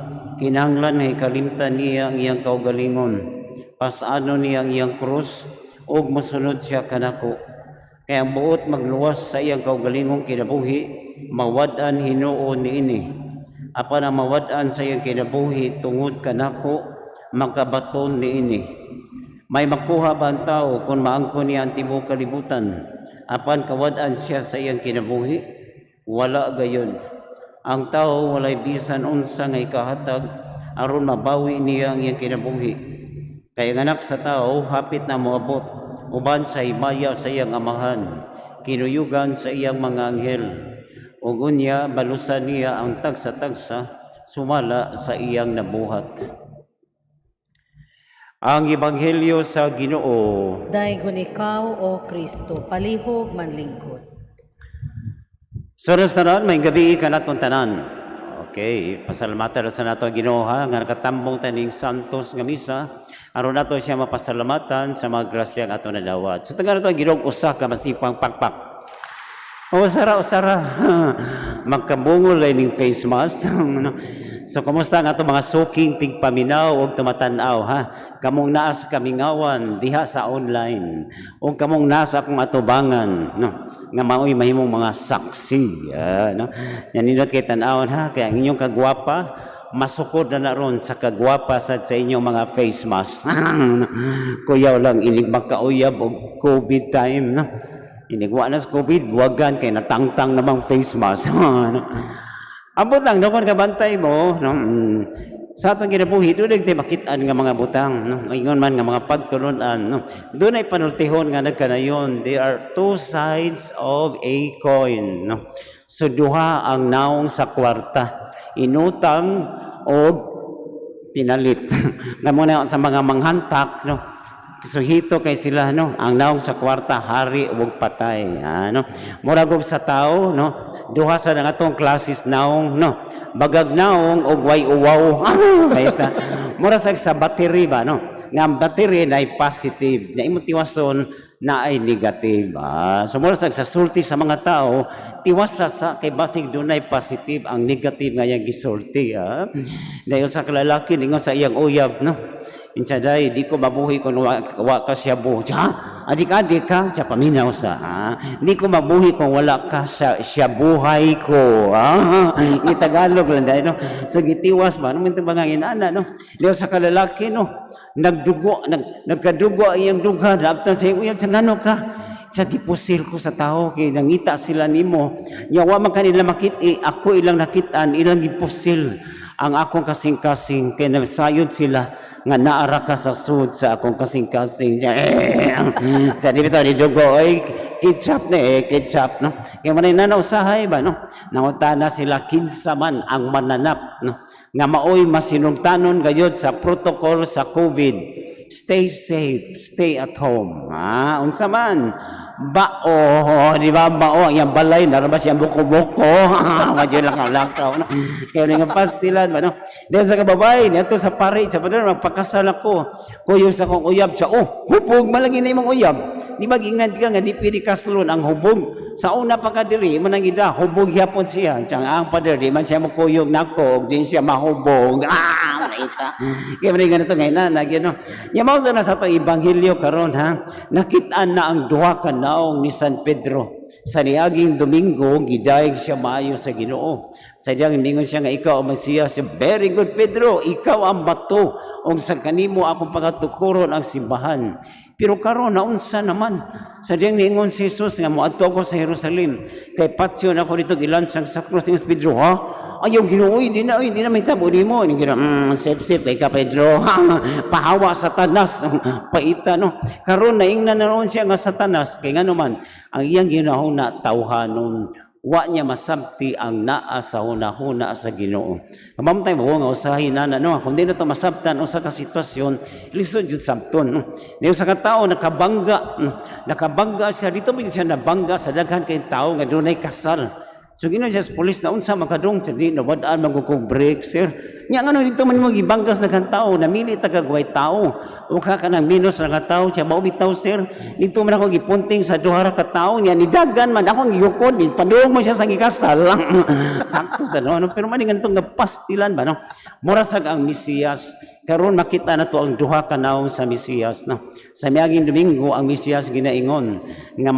kinahanglan nga ikalimtan niya ang iyang kaugalingon. Pas-anon niya ang iyang krus ug mosunod siya kanako. Kay ang buot magluwas sa iyang kaugalingong kinabuhi, mawad-an hinuon niini. Apan ang mawad-an sa iyang kinabuhi tungod kanako, makabaton niini. May makuha ba ang tao kung maangkon niya ang tibuok kalibutan, apan kawad-an siya sa iyang kinabuhi? Wala gayud. Ang tao walay bisan unsa nga ikahatag aron mabawi niya ang iyang kinabuhi. Kay ang Anak sa Tao hapit na moabot uban sa himaya sa iyang Amahan, kinuyugan sa iyang mga anghel. Ug unya balusan niya ang tagsa-tagsa sumala sa iyang nabuhat." Ang Ebanghelyo sa Ginoo. Daygon ikaw, o Kristo, palihog manlingkod. So tanan, may gabi kanaton tanan. Okay, pasalamatan sa nato ang Ginoo ha nga nakatambong taning Santos nga misa aron nato siya mapasalamatan sa mga grasya nga ato nadawat. So tagaan nato ang Ginoo usa ka masipang pakpak. O sara, o sara. Magkabungol ay ning face mask. No? So kumusta ang ato mga suking tigpaminaw og tumatan-aw ha? Kamong naa sa kamingawan diha sa online o kamong naa sa akong atubangan, no, nga maoy mahimong mga saksi. Ah, no? Nanindot kay tan-awon ha, kay ang inyong kagwapa masukod na na ron sa kagwapa sad sa inyong mga face mask. Kuyaw lang inig makauyab og COVID time, no. Inig wa na sa COVID, buwagan kay natangtang namang face mask. No? Ambot lang, no, kung kabantay mo, no, sa atong kinabuhi, doon tayo makitaan nga mga butang, no, ingon man nga mga pagtulunan, no. Doon ay panultihon nga nagkanayon. There are two sides of a coin, no. So duha ang naong sa kwarta, inutang o pinalit. Nga muna sa mga manghantak, no. Suhito kay sila, no, ang naong sa kwarta hari ug patay, ano. Murag og sa tao, no, duha sa nga atong klasis naong, no, bagag naong og way uwaw. Kay ta mura sa battery ba, no, nga ang battery na positive na imong tiwason. Naay negative. Ah, so mura sa sulti sa mga tao, tiwasa sa kay basig dunay positive ang negative nga iyang gisulti. Ah. Dayon sa kalalaki ningon sa iyang uyab, no. Insa day, di ko mabuhi kung wa ka shabu. Ha? Adik-adik ka, siya paminaw sa, ha? Di ko mabuhi kung wala ka sa siya buhay ko. Ha? Ni Tagalog lang dahil, no? So gitiwas ba? Ano ba nga inana, no? Liyo sa kalalaki, no? Nagdugo, nagkadugo ang iyang dughan. Abtan sa iyang uyab, sa ngano ka? Sa gipusil ko sa tao, kay nangita sila nimo. Nya wa man kanila makit-i, ako ilang nakitaan, ilang gipusil ang akong kasing-kasing, kay nasayod sila nga naara ka sa sud sa akong kasing-kasing. Sa di bitaw ni dugo ay ketchup na eh, ketchup, no. Kaya man na usahay ba, no. Nangutana sila kinsa man ang mananap, no, nga maoy masinugtanon gayod sa protocol sa COVID. Stay safe, stay at home. Ah, unsa man? Bao, di ba? Bao ang iyang balay, narabas siyang buko-buko. Madyo lakaw-lakaw, no? Kaya nga pastilan ba, no? Dahil sa kababay, niadto sa pari, sa padre, magpakasal ako. Kuyog sa akong uyab siya, oh, hubog, malagi na imong uyab. Di ba, gingnan ka nga, di pwede kaslon ang hubog. Sa una pa ka diri, mo nang ida, hubog yapon siya. Siyang ang pader, di man siya mukuyog nako, di siya mahubog. Ah, maita. Kaya man ganito ngayon na, no? Ya mao na sa atong ebanghelyo karon ha. Nakit-an na ang duha ka naong ni San Pedro. Sa niaging Domingo, gidayeg siya maayo sa Ginoo. Sa diyang ningon siya nga ikaw ang Mesiyas. Siya, "Very good, Pedro, ikaw ang bato ug sa kanimo akong pagatukuron ang simbahan." Pero karon naunsa naman? Sa diyang niingon si Jesus nga moadto ako sa Jerusalem kay patyon ako dito gilansang sa krus. Ningon si Pedro, "Ha? Ayaw Ginoo, di na, oy, di na may tabo nimo." Ni Ginoo, sip sip kay ka, Pedro. Pahawa Satanas." Paita, no. Karon naingnan na roon siya nga Satanas kay ngano man ang iyang ginahuna tawhanon, wa niya masabti ang naa sa hunahuna sa Ginoo. Kamamtay mo nga usahay na na, no, kung di na to masabtan usa ka sitwasyon, lisod jud sabton, no. Niyo sa ka tawo nakabangga, no? Nakabangga siya dito, man siya nabangga sa daghan kay tawo nga dunay kasal. So gino siya sa pulis na unsa makadung sa di nawad-an man kog brake, sir. Nya ngano dito man mo gibanggas daghan tao, namili ta kag way tao. O ka kanang minus ra ka tao siya mao bitaw, sir. Dito man ako gipunting sa duha ra ka tao nya nidagan man ako gigukod ni padung mo siya sa gikasal. Sakto sa no, pero man ganito nga pastilan ba, no. Mura sag ang Mesiyas karon makita na to ang duha ka naong sa Mesiyas, no. Sa miaging Domingo ang Mesiyas ginaingon nga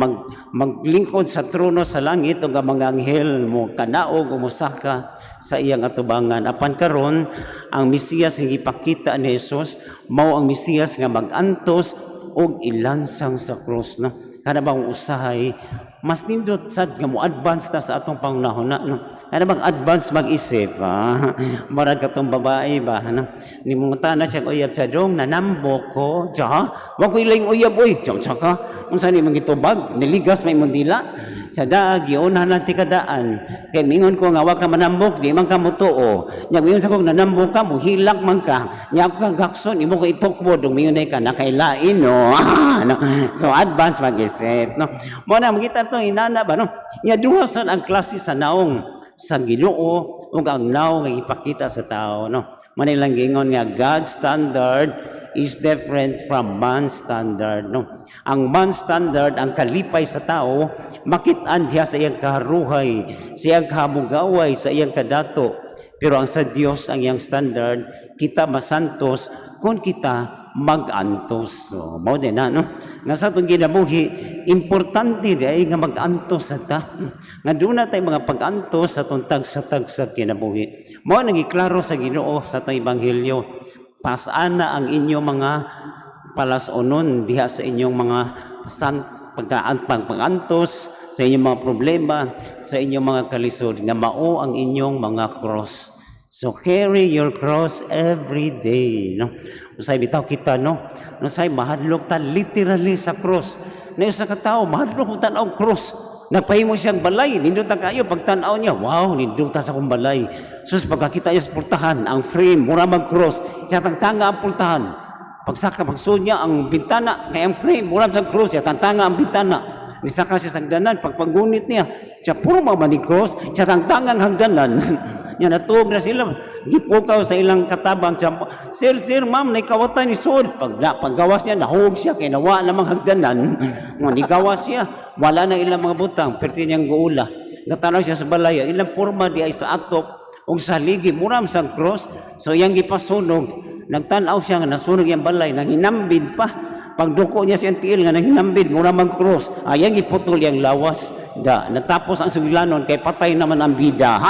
maglingkod sa trono sa langit ug ang mga anghel mo kanaog o mosaka sa iyang atubangan. Apan karon ang Mesiyas nga gipakita ni Jesus mao ang Mesiyas nga magantos og ilansang sa krus, no. Kana bang usahay mas nindot sad nga mo advance ta sa atong pangunahuna, no. Kana bang advance mag-isip, ah? Murag katong babae ba, no, nimungutana siya uyab sa dong nanambok ko ja wa ko ilang uyab oy ja ka unsa ni mangitubag niligas may imong dila sa daag giunhan lang ti kadaan kay mingon ko nga wa ka manambok di man ka motuo nya mingon sa kong nanambok ka mohilak man ka nya ako kang gakson imo ko itukbod ug mingon ka nakailain, no. No, so advance mag-isip, no. Mo na makita to inana ba, no, nya duha sad ang klase sa naong sa Ginoo ug ang naong nga ipakita sa tao, no. Manilang gingon nga God's standard is different from man's standard, no. Ang man's standard, ang kalipay sa tao makit-an diha sa iyang kaharuhay, sa iyang kahamugaway, sa iyang kadato, pero ang sa Dios ang iyang standard, kita masantos kung kita mag-antos. So, mao din na, no? Nga sa atong kinabuhi, importante di ay nga mag-antos sa ta. Nga doon na tayo mga pag-antos sa atong tagsa-tagsa kinabuhi. Mao nang iklaro sa Ginoo sa atong ebanghelyo. Pasana ang inyong mga palasonon diha sa inyong mga san, pagkaan, pag-antos, sa inyong mga problema, sa inyong mga kalisod, nga mao ang inyong mga cross. So carry your cross every day, no. Usay bitaw kita, no. Usay mahadlok ta literally sa cross. Na usa ka tawo mahadlok tan-aw cross. Nagpahimo siyang balay, nindot na kayo pagtan-aw niya. Wow, nindot ta sa akong balay. Sus, pagkakita niya sa pultahan, ang frame mura mag cross. Siya tangtanga ang pultahan. Pagsaka pagsuod niya ang bintana kay ang frame mura sa cross, siya tangtanga ang bintana. Nisaka siya sa hagdanan, pagpanggunit niya, siya puro mga manig cross, siya tangtanga ang hagdanan. Nya natuog na sila, gipukaw sa ilang katabang siya. "Sir, sir, ma'am, naikawatan ni Sod." Pag, na, paggawas niya, nahug siya, kay nawa namang hagdanan. Nga, nigawas siya, wala na ilang mga butang, perti niyang guula. Natanaw siya sa balay, ilang porma di ay sa atop, ug sa ligi, muram sa cross, so iyang gipasunog. Nagtanaw siya nga nasunog iyang balay, nanghinambid pa. Pagduko niya siyang tiil nga nanghinambid, mura mang cross, ayang giputol iyang lawas. Da, natapos ang suglanon kay patay naman ang bida.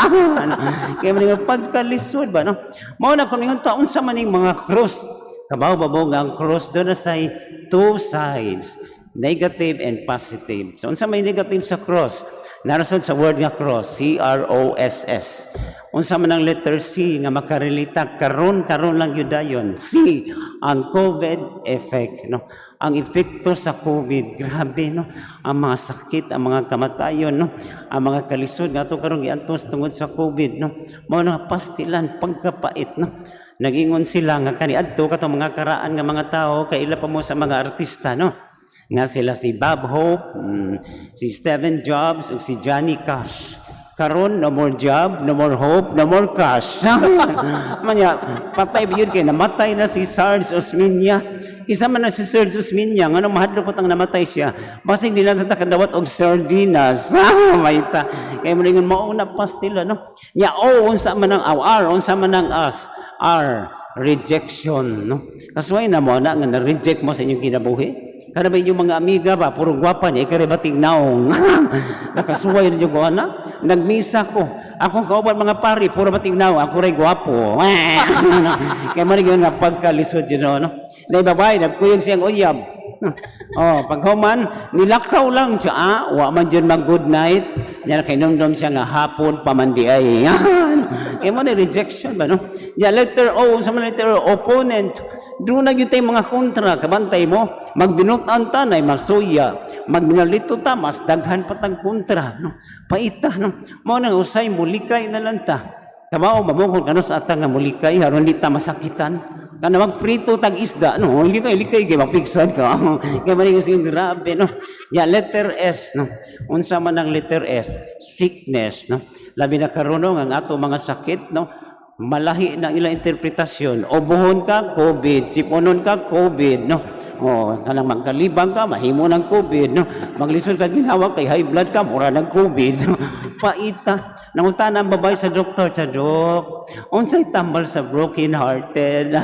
Kaya man nga pagkalisod ba, no? Mao na kung ingon ta unsa man ning mga cross. Kabaw ba mo nga ang cross doon na say two sides, negative and positive. So unsa may negative sa cross? Narasod sa word nga cross, C R O S S. Unsa man ang letter C nga makarelita karon karon lang gyud dayon. C, ang COVID effect, no. Ang epekto sa COVID, grabe, no. Ang mga sakit, ang mga kamatayon, no. Ang mga kalisod nga ato karon giantos tungod sa COVID, no. Mao na pastilan pagkapait, no. Nagingon sila nga kaniadto katong mga karaan nga mga tao, kaila pa mo sa mga artista, no, nga sila si Bob Hope, si Steven Jobs ug si Johnny Cash. Karon no more job, no more hope, no more cash. Manya patay ba yun kay namatay na si Sarge Osmeña. Kinsa man na si Sarge Osmeña, ngano mahadlok pa tang namatay siya. Basig di na sa takadawat og sardinas. Maita. Kay mo ningon mao na pastila, no. Nya o unsa man ang R, unsa man ang us. R, rejection, no. Kasuway na mo na nga na-reject mo sa inyong kinabuhi. Kana ba inyong mga amiga ba, puro gwapa niya, ikari bating naong. Nakasuway na ko, ana. Nagmisa ko. Akong kauban mga pari, puro bating naong. Ako rin gwapo. Kaya man yun nga pagkalisod yun, no? Na babae, nagkuyog siyang uyab. Oh, paghuman, nilakaw lang siya. Ah, wa man dyan mag good night. Yan, kainomdom siya nga hapon pamandi ay. Kaya mo na rejection ba, no? Ya, letter O, sa mga letter O, opponent. Doon na yun tayo mga kontra, kabantay mo, magbinutan ta na masuya, magbinalito ta, mas daghan pa tag kontra, no? Paita, no? Mao nang usay, mulikay na lang ta. Kabao, mamukon kano sa atang nga mulikay, aron di ta masakitan. Kana magprito tag isda, no? Hindi ka ilikay kay mapiksan ka. Kay man yung grabe, no? Ya, letter S, no? Unsa man ang letter S? Sickness, no? Labi na karon ang ato mga sakit, no? Malahi na ilang interpretasyon. Obuhon ka, COVID. Siponon ka, COVID, no? O, kanang magkalibang ka, mahimo ng COVID, no? Maglisod ka ginawa kay high blood ka, mura ng COVID. No? Paita. Nangutana ang babae sa doktor, sa dok, unsay tambal sa broken hearted?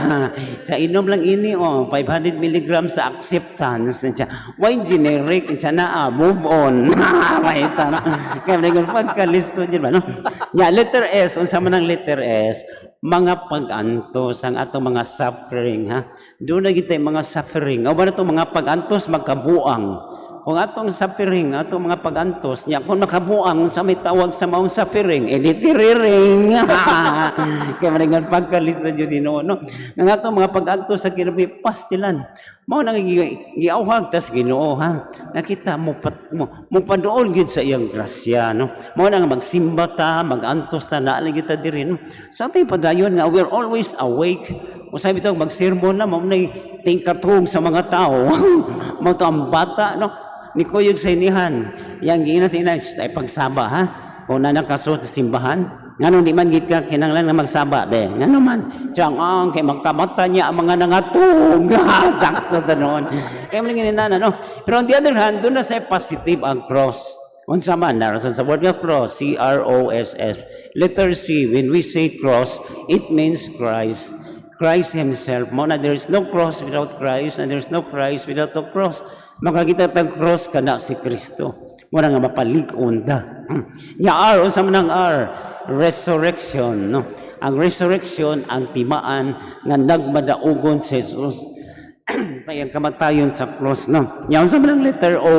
Sa inom lang ini, oh, 500 milligrams sa acceptance. Sa, why generic? Sa na, ah, move on. Paita, no? Kaya naging pagkalisto dyan ba, no? Ya, letter S, unsa man ang letter S? Mga pag-antos, ang atong mga suffering, ha? Doon na kita mga suffering. O ba na itong mga pag-antos, magkabuang. Kung atong suffering, atong mga pag-antos, niya, kung nakabuang, sa may tawag sa maong suffering, edi tiriring. Kaya maningan pagkalisto dyan din, no? Nga atong mga pag-antos sa kinabuhi, pastilan. Mao nang giawhag tas Ginoo, ha. Nakita mo pat, mo, mo paduol gid sa iyang grasya, no. Mao nang magsimba ta, magantos ta naa lang kita diri, no. So atay padayon nga we're always awake. Usay bitaw magsermon na mao nay tingkatug sa mga tao. Mao to ang bata, no. Ni kuyog sa inihan. Yang giingnan sa ina, ay pagsaba, ha. Kung na nakasuot sa simbahan, ngano di man gid ka kinahanglan nga magsaba be? Ngano man? Tiyang ang kay magkamata niya ang mga nangatog. Sakto sa noon. Kaya man ngini no. Pero on the other hand, doon na sa positive ang cross. Unsa man narasan sa word nga cross, C R O S S. Letter C, when we say cross, it means Christ. Christ himself. Mo na there is no cross without Christ and there is no Christ without the cross. Makakita tag cross kana si Kristo. Mo na nga mapalig-on ta. Nya R, unsa man ang R? Resurrection, no? Ang resurrection ang timaan nga nagmadaugon si Jesus sa iyang kamatayon sa cross, no? Nya unsa man ang letter O?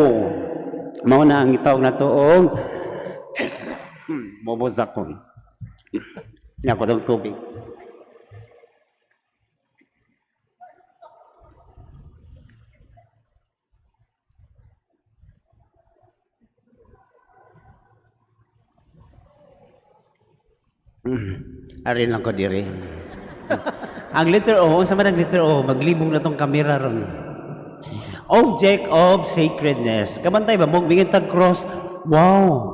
Mao na ang gitawag nato og mobozakon. Nya ko tong tubig. Ari lang ko diri. Ang letter O, unsa man ang letter O? Maglibong na tong kamera ron. Object of sacredness. Kabantay ba mo bigyan tag cross? Wow.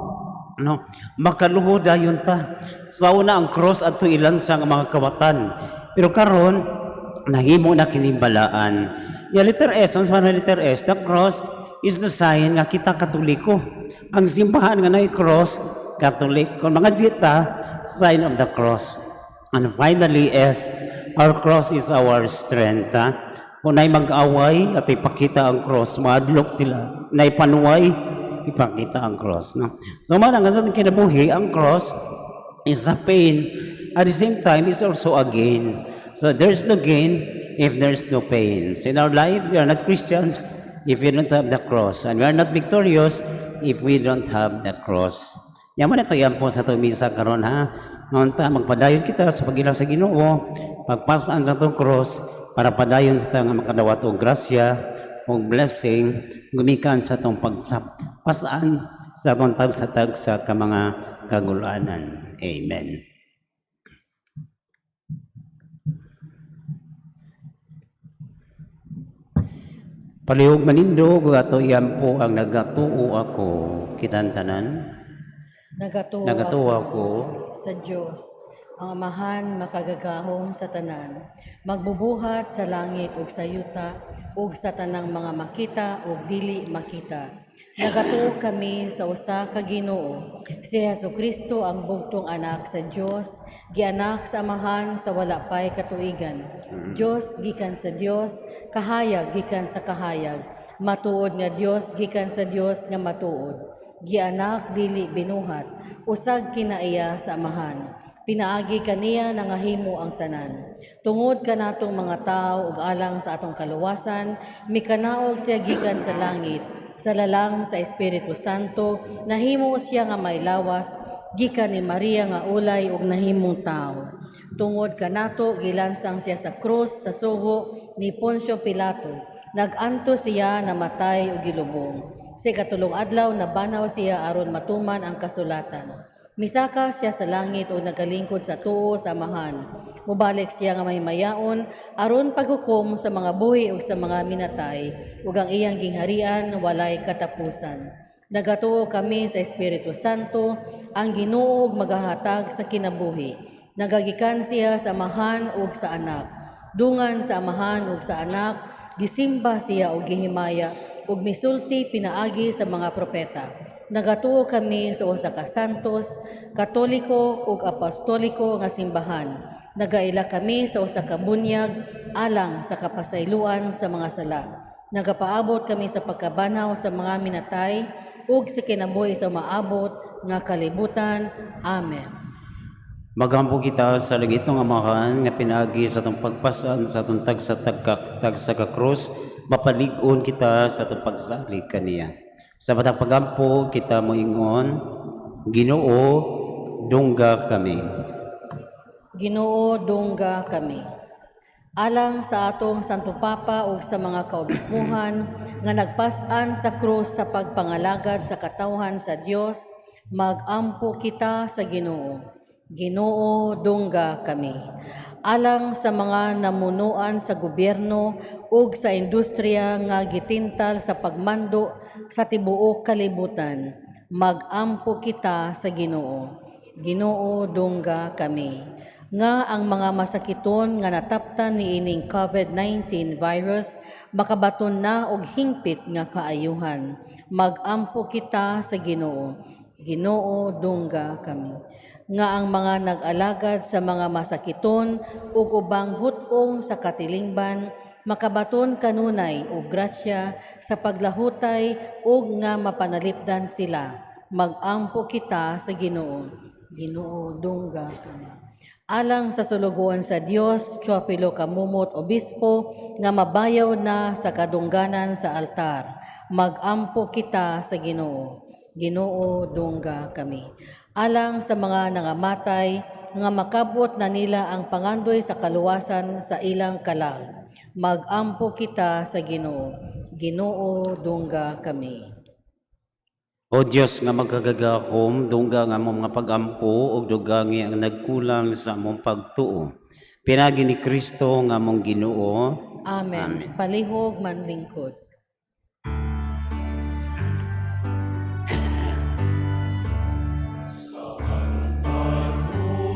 No, makaluhod dayon ta. Sa una, ang cross adto ilansang ang mga kawatan. Pero karon nahimo na kining balaan. Ya, letter S, ang man letter S, the cross is the sign nga kita Katoliko. Ang simbahan nga naay cross, Catholic. Kung mga jita, sign of the cross. And finally, S, our cross is our strength. Ha? Kung naay mag-away at ipakita ang cross, maadlok sila. Naay panuway, ipakita ang cross. No? So, man, ang sa kinabuhi, ang cross is a pain. At the same time, it's also a gain. So there's no gain if there's no pain. So in our life, we are not Christians if we don't have the cross. And we are not victorious if we don't have the cross. Yaman na ito yan po sa atong misa karon, ha. Ngayon magpadayon kita sa pag-ila sa Ginoo, pagpasaan sa atong cross, para padayon sa nga makadawat og grasya og blessing gumikan sa atong pagpasaan sa atong tagsa-tagsa ka mga kagulanan. Amen. Palihog manindog ato iyan po ang "Nagatuo Ako." Kitang tanan. Nagatuo Nagatuo ako sa Dios, ang Amahan makagagahom sa tanan, magbubuhat sa langit ug sa yuta ug sa tanang mga makita ug dili makita. Nagatuo kami sa usa ka Ginoo, si Hesukristo, ang bugtong anak sa Dios, gianak sa Amahan sa wala pay katuigan. Dios gikan sa Dios, kahayag gikan sa kahayag, matuod nga Dios gikan sa Dios nga matuod. Gianak, dili binuhat, usag kinaiya sa Amahan. Pinaagi kaniya nangahimo ang tanan. Tungod kanatong mga tao ug alang sa atong kaluwasan, mikanaog siya gikan sa langit. Sa lalang sa Espiritu Santo, nahimo siya nga may lawas gikan ni Maria nga ulay ug nahimong tao. Tungod kanato, gilansang siya sa krus sa sugo ni Poncio Pilato. Nag-antos siya, namatay ug gilubong. Sa ikatulong adlaw, nabanhaw siya aron matuman ang kasulatan. Misaka siya sa langit ug nagalingkod sa tuo sa Amahan. Mubalik siya nga mahimayaon aron paghukom sa mga buhi ug sa mga minatay, ug ang iyang gingharian walay katapusan. Nagatuo kami sa Espiritu Santo, ang Ginoo ug magahatag sa kinabuhi. Nagagikan siya sa Amahan ug sa Anak. Dungan sa Amahan ug sa Anak, gisimba siya og gihimaya ug misulti pinaagi sa mga propeta. Nagatuo kami sa usa ka santos, katoliko ug apostoliko nga simbahan. Nagaila kami sa usa ka bunyag alang sa kapasayloan sa mga sala. Nagapaabot kami sa pagkabanhaw sa mga minatay ug sa kinabuhi sa maabot nga kalibutan. Amen. Magampo kita sa langitnong Amahan nga pinaagi sa atong pagpasan sa atong tagsa ka krus, mapalig-on kita sa atong pagsalig kaniya. Sa matag pagampo kita moingon, "Ginoo, dungga kami." Ginoo, dungga kami. Alang sa atong Santo Papa ug sa mga kaobispuhan nga nagpas-an sa krus sa pagpangalagad sa katawhan sa Dios, magampo kita sa Ginoo. Ginoo, dungga kami. Alang sa mga namunuan sa gobyerno ug sa industriya nga gitintal sa pagmando sa tibuok kalibutan, magampo kita sa Ginoo. Ginoo, dungga kami. Nga ang mga masakiton nga nataptan niining COVID-19 virus makabaton na og hingpit nga kaayuhan. Magampo kita sa Ginoo. Ginoo, dungga kami. Nga ang mga nag-alagad sa mga masakiton ug ubang hut-ong sa katilingban makabaton kanunay og grasya sa paglahutay ug nga mapanalipdan sila. Magampo kita sa Ginoo. Ginoo, dungga kami. Alang sa sulugoon sa Dios, Teofilo Camomot, Obispo, nga mabayaw na sa kadungganan sa altar. Magampo kita sa Ginoo. Ginoo, dungga kami. Alang sa mga nangamatay, nga makabot na nila ang pangandoy sa kaluwasan sa ilang kalag. Magampo kita sa Ginoo. Ginoo, dungga kami. O Dios nga magkagagahom, dungga ang among mga pagampo ug dugangi ang nagkulang sa among pagtuo. Pinaagi ni Kristo nga among Ginoo. Amen. Palihog manlingkod. Sa altar mo.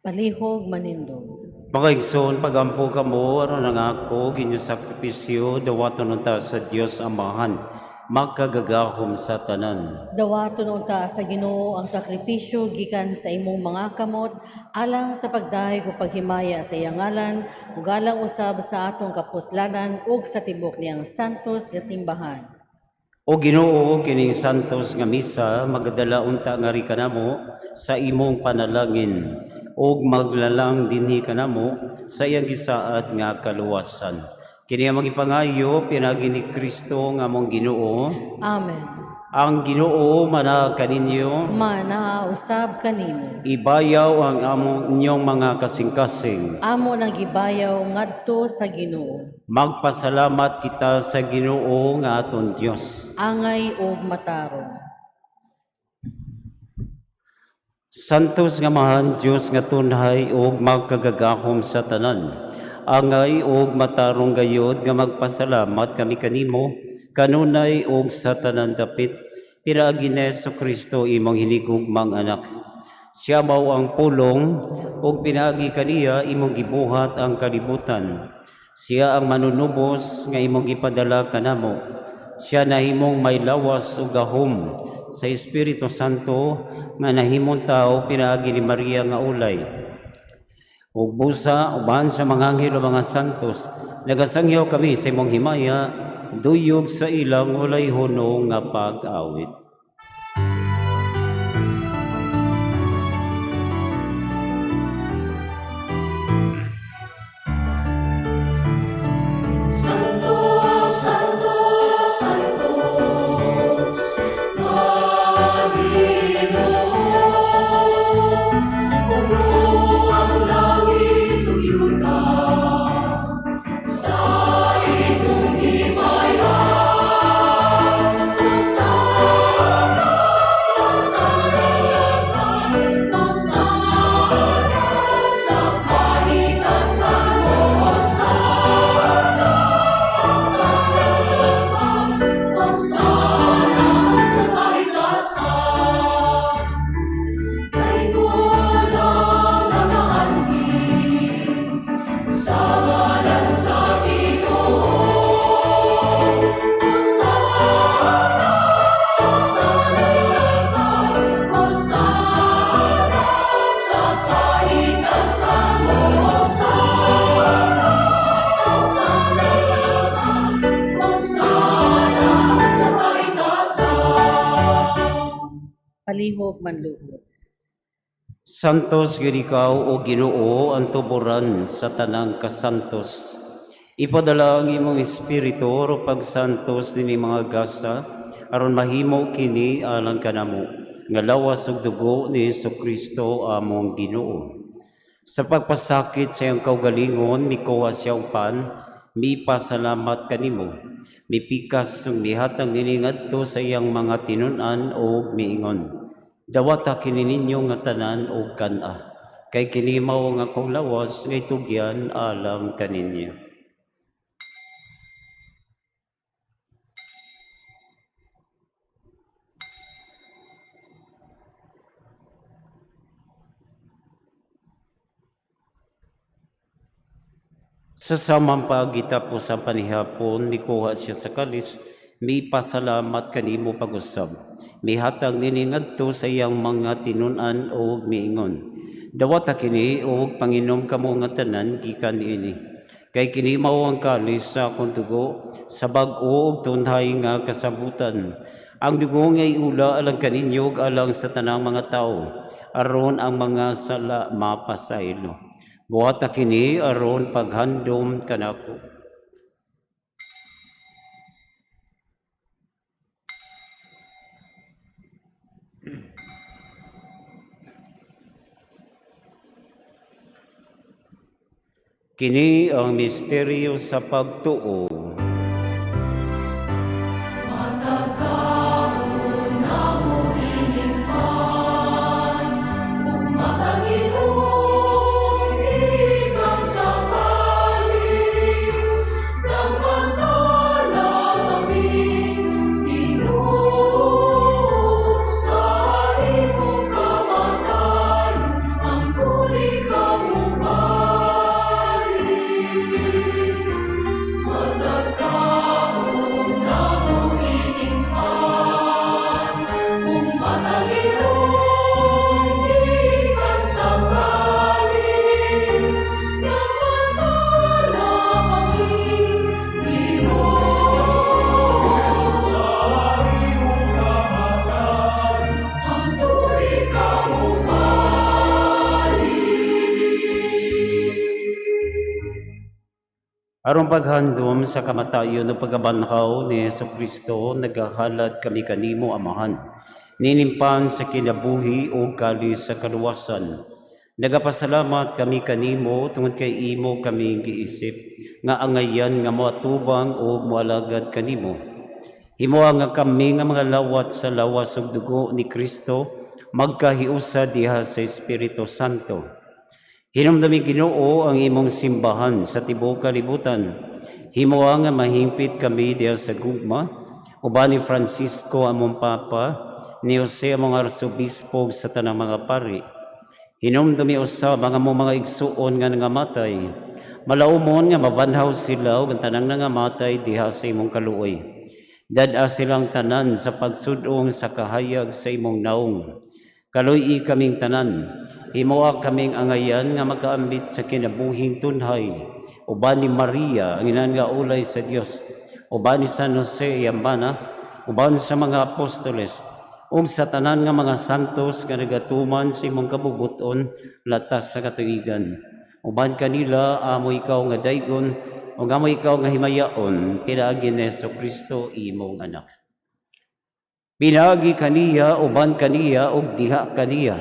Palihog manindog. Mga igsoon, pagampo kamo aron ang ako ug inyong sakripisyo dawaton unta sa Dios Amahan, makagagahom sa tanan. Dawaton unta sa Ginoo ang sakripisyo gikan sa imong mga kamot alang sa pagdayeg ug paghimaya sa iyang ngalan ug alang usab sa atong kapuslanan ug sa tibok niyang santos nga simbahan. O Ginoo, kining santos nga misa magadala unta ngari kanamo sa imong panalangin ug maglalang dinhi kanamo sa iyang gisaad nga kaluwasan. Kini ang magipangayo pinaagi ni Kristo nga among Ginoo. Amen. Ang Ginoo mana kaninyo. Mana usab kanimo. Ibayaw ang among inyong mga kasing-kasing. Amo nang gibayaw ngadto sa Ginoo. Magpasalamat kita sa Ginoo nga aton Dios. Angay ug matarong. Santos nga Amahan Dios nga tunhay ug magkagagahom sa tanan. Angay ug matarong gayod nga magpasalamat kami kanimo kanunay ug sa tanan dapit pinaagi ni Kristo imong hinigugmang anak. Siya mao ang pulong ug pinaagi kaniya imong gibuhat ang kalibutan. Siya ang manunubos nga imong gipadala kanamo. Siya nahimong may lawas ug gahom sa Espiritu Santo nga nahimong tao pinaagi ni Maria nga ulay. Ug busa uban sa mga anghel ug mga santos, nagasangyaw kami sa imong himaya, duyog sa ilang walay hunong nga pag-awit. Santo, Santo, Santos, nga Ginoo. Puno ang langit ug yuta sa imong himaya. Hosana sa sandasan, Hosana sa kahitasan, Hosana sa sandasan, Hosana sa kahitasan. Kay tulang nagaanhi sa ngalan sa Ginoo. Hosana sa sandasan, Hosana sa kahitasan, Hosana sa sandasan, Hosana sa kahitasan. Palihog manluhod. Santos gyud ikaw o Ginoo ang tuboran sa tanang kasantos. Ipadala ang imong espiritu ro pagsantos nini mga gasa aron mahimo kini alang kanamo nga lawas ug dugo ni Kristo among Ginoo. Sa pagpasakit sa iyang kaugalingon, mikuha siya og pan, mipasalamat kanimo. Mipikas ug mihatag niini ngadto sa iyang mga tinun-an ug miingon: "Dawata kini ninyo nga tanan ug kan-a, kay kini mao ang akong lawas nga itugyan alang kaninyo." Sa samang pagitapos ang panihapon, mikuha siya sa kalis, mipasalamat kanimo pag-usab. Mihatag nini ngadto sa iyang mga tinun-an ug miingon: "Dawata kini ug panginom kamo nga tanan gikan niini. Kay kini mao ang kalis sa akong dugo sa bag-o ug tunhay nga kasabutan. Ang dugo nga iula alang kaninyo ug alang sa tanang mga tawo, aron ang mga sala mapasaylo. Buhata kini aron paghandom kanako." Kini ang misteryo sa pagtuo. Matangilong gikan sa kalis, Nagmantala kami, Ginoo, sa imong kamatayon, ang puli ka. Aron paghandom sa kamatayon ug pagkabanhaw ni Hesus Kristo, nagahalad kami kanimo, Amahan. Nining pan sa kinabuhi ug kalis sa kaluwasan. Nagapasalamat kami kanimo tungod kay imo kami giisip nga angayan nga moatubang ug moalagad kanimo. Himoa nga kami nga mga lawat sa lawas ug dugo ni Kristo magkahiusa diha sa Espiritu Santo. Hinumdumi, Ginoo, ang imong simbahan sa tibuok kalibutan. Himoa nga mahingpit kami diha sa gugma uban ni Francisco among Papa, ni Jose among Arsobispo ug sa tanang mga pari. Hinumdumi usab ang among mga igsuon nga nangamatay. Malaumon nga mabanhaw sila ug ang tanang nangamatay diha sa imong kaluoy. Dad-a silang tanan sa pagsudong sa kahayag sa imong naong. Kaluy-i kaming tanan, himoa kaming angayan nga makaambit sa kinabuhing tunhay. Uban ni Maria, ang inan nga ulay sa Dios, uban ni San Jose iyang bana, uban sa mga apostoles, ug sa tanan nga mga santos nga nagatuman sa imong kabubut-on latas sa katuigan. Uban kanila amo ikaw nga daygon ug amo ikaw nga himayaon pinaagi ni Hesus Kristo imong anak. Pinaagi kaniya, uban kaniya, ug diha kaniya.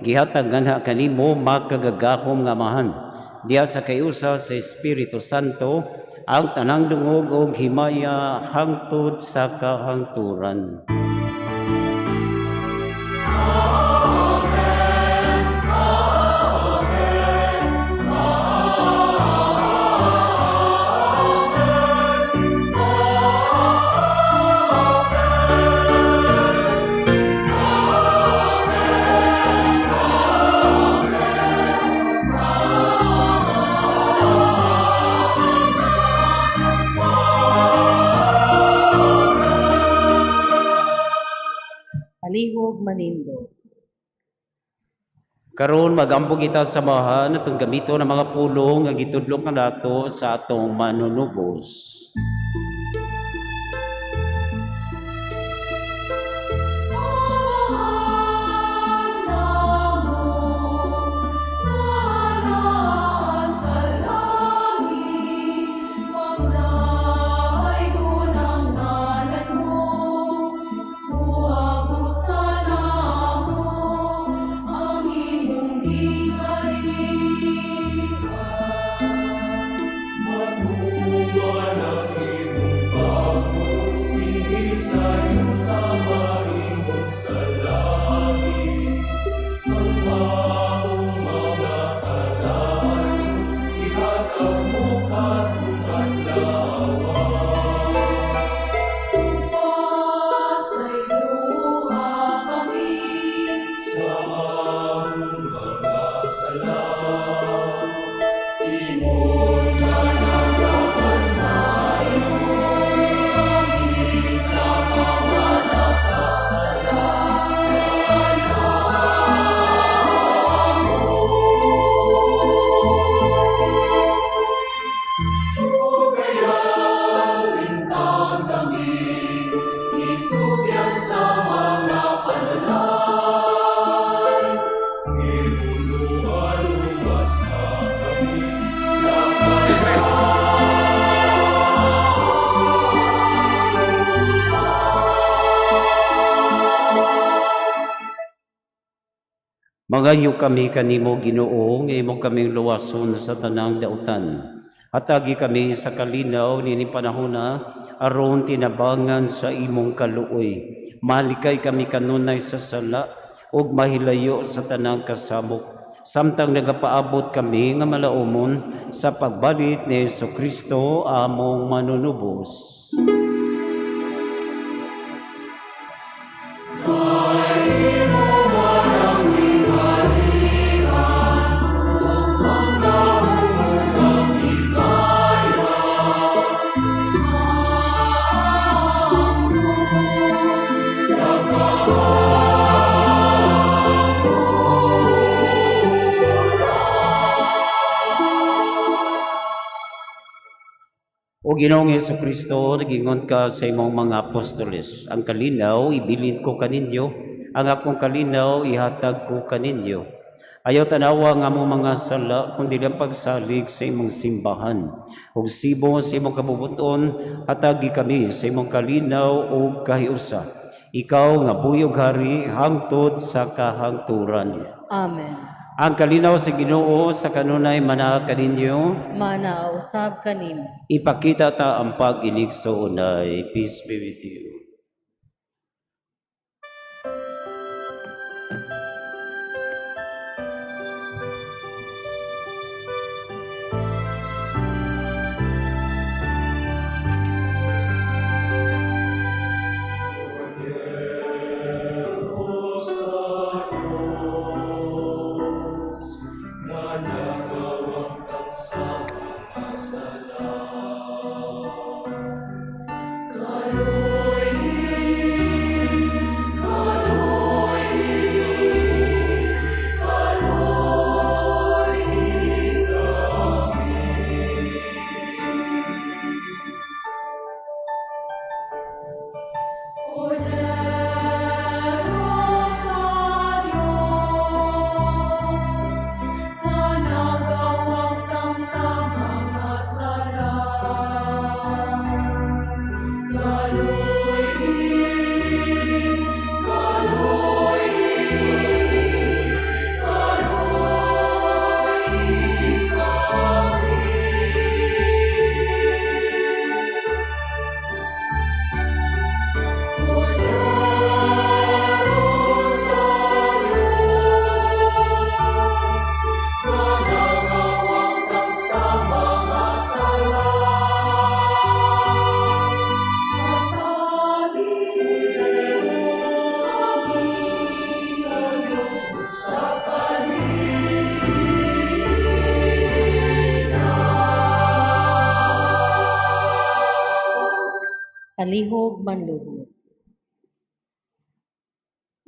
Gihatag nganha kanimo, makagagahom nga Amahan, diha sa kayusa sa Espiritu Santo, ang tanang dungog ug himaya hangtod sa kahangturan. Palihog manindog. Karon magampo kita sa Amahan atong gamiton ang mga pulong nga gitudlo kanato sa atong manunubos. Amahan namo nga nasa langit, Magdaygon ang ngalan mo, Muabot kanamo ang imong gingharian. Matuman ang imong pagbuot dinhi sa yuta mahimong sa langit. Ang among mga kalayo ihatag mo karong adlaw. Pasayloa kami Sa among mga sala. Ingon nga nagapasaylo kami sa mga nakasala kanamo. Ug ayaw intang kami itugyan sa mga panalay. Ginoo, luwasa kami sa Mangayo kami kanimo, Ginoo, nga imo kaming luwason sa tanang dautan. Hatagi kami sa kalinaw nining panahona aron tinabangan sa imong kaluoy. Malikay kami kanunay sa sala ug mahilayo sa tanang kasamok, samtang nagapaabot kami nga malaumon sa pagbalik ni Hesus Kristo among manunubos. Kay imo man ang gingharian ug ang gahom ug ang himaya hangtod sa kahangturan. O Ginoong Hesus Kristo, nagingon ka sa imong mga apostoles, "Ang kalinaw ibilin ko kaninyo, ang akong kalinaw ihatag ko kaninyo." Ayaw tanawa nga among mga sala, kundi ang pagsalig sa imong simbahan. Ug sibo sa imong kabubuton, hatagi kami sa imong kalinaw ug kahiusa. Ikaw nga buhi ug hari hangtod sa kahangturan. Amen. Ang kalinaw sa Ginoo sa kanunay manaa kaninyo. Mana usab kanimo. Ipakita ta ang pag-inigsoonay. Peace be with you. Kordero sa Diyos na nagawagtang sa mga sala. Kordero sa Diyos na nagawagtang sa mga sala. Kaloy-i, kaloy-i, kaloy-i kami. Kordero sa Diyos na nagawagtang sa mga sala. Hatagi kami sa Diyos sa kalinaw. Palihog manluho.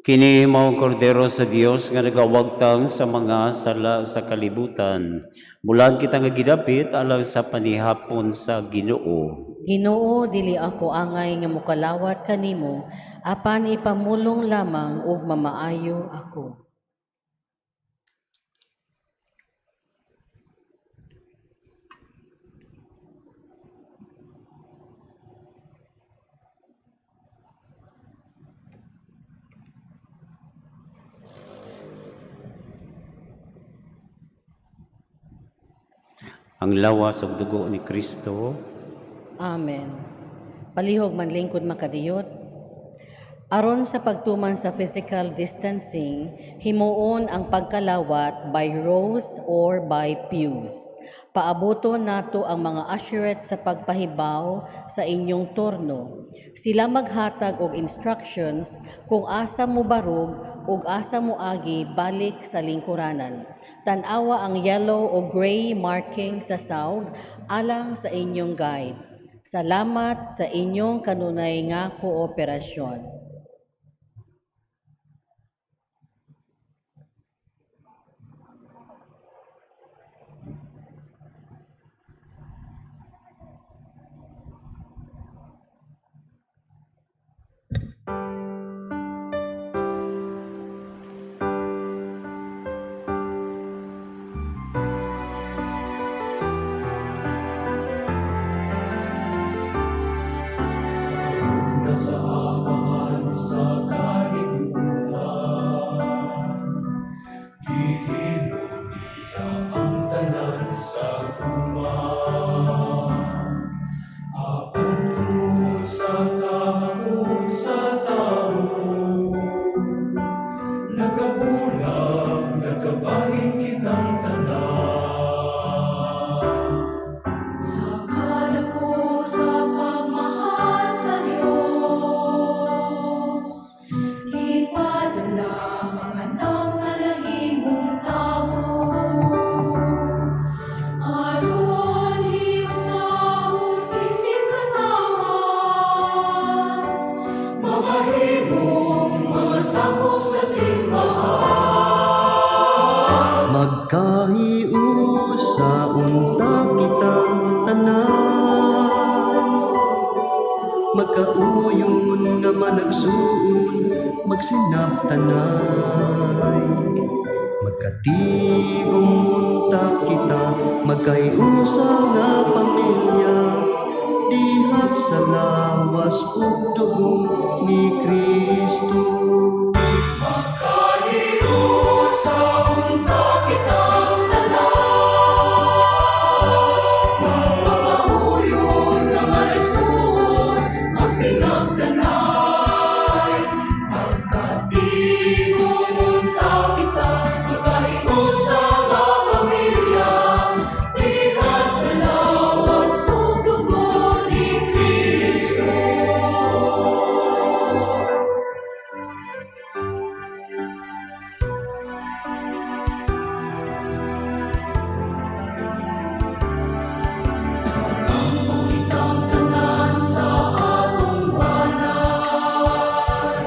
Kini mao ang kordero sa Dios nga nagawagtang sa mga sala sa kalibutan. Mulan kita nga gidapit alang sa panihapon sa Ginoo. Ginoo, dili ako angay nga mokalawat kanimo, apan ipamulong lamang ug mamaayo ako. Ang lawas ug dugo ni Kristo. Amen. Palihog manlingkod makadiyot. Aron sa pagtuman sa physical distancing, himuon ang pagkalawat by rows or by pews. Paabuto nato ang mga usherette sa pagpahibaw sa inyong turno. Sila maghatag og instructions kung asa mo barug ug asa mo agi balik sa lingkuranan. Tan-awa ang yellow o gray marking sa sawg alang sa inyong guide. Salamat sa inyong kanunay nga kooperasyon. Sa una sa Amahan sa kalibutan, Gihimo niya ang tanan sa uman. Apan tungod sa kahakot sa tao, nagkabulag, nagkabahin kitang tanan. Sa kadako sa pagmahal sa Diyos, ipadala ang anak na nahimong tao. Aron hiusahon bisig katawan, mamahimong mga sakop sa simbahan. Magkahiusa unta kitang tanan, magkauyon nga managsuon, magsinabtanay. Magkatigom unta kita, magkaiusa nga pamilya diha sa lawas ug dugo ni Kristo. Magkahiusa unta kitang tanan, Magkauyon nga malisuod, magsinagdanay. Magkatigom unta kita, magkahiusa nga pamilya, diha sa lawas ug dugo ni Kristo. Kitang tanan sa atong balay,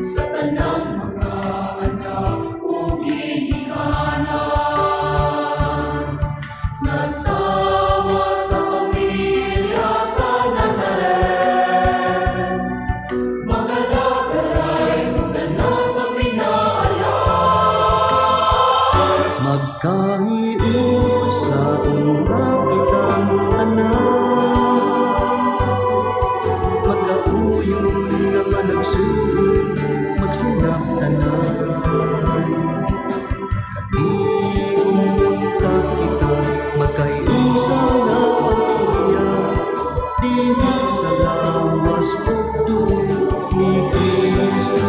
sa tanang mga anak ug ginikanan. Nasama sa pamilya sa Nazaret, mga lagaray ug tanang magminaalan. Magkahiusa unta kitang tanan, magkauyon nga managsuon, magsinaptanay. Magkatigom unta kita, magkaiusa nga pamilya diha sa lawas ug dugo ni Kristo.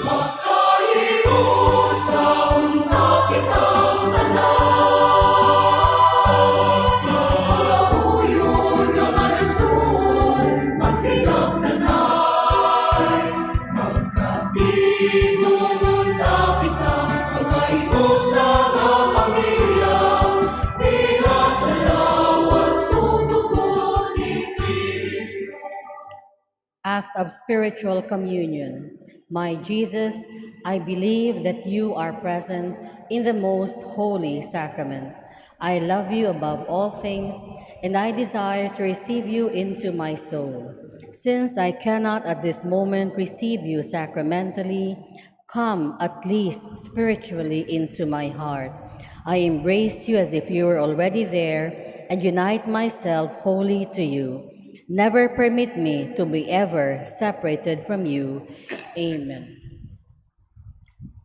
Magkahiusa unta kitang tanan, Magkauyon nga malisuod, magsinagdanay. Magkatigom unta kita, magkahiusa nga pamilya, diha sa lawas ug dugo ni Kristo. Act of spiritual communion. My Jesus, I believe that you are present in the most holy sacrament. I love you above all things, and I desire to receive you into my soul. Since I cannot at this moment receive you sacramentally, come at least spiritually into my heart. I embrace you as if you were already there and unite myself wholly to you. Never permit me to be ever separated from you. Amen.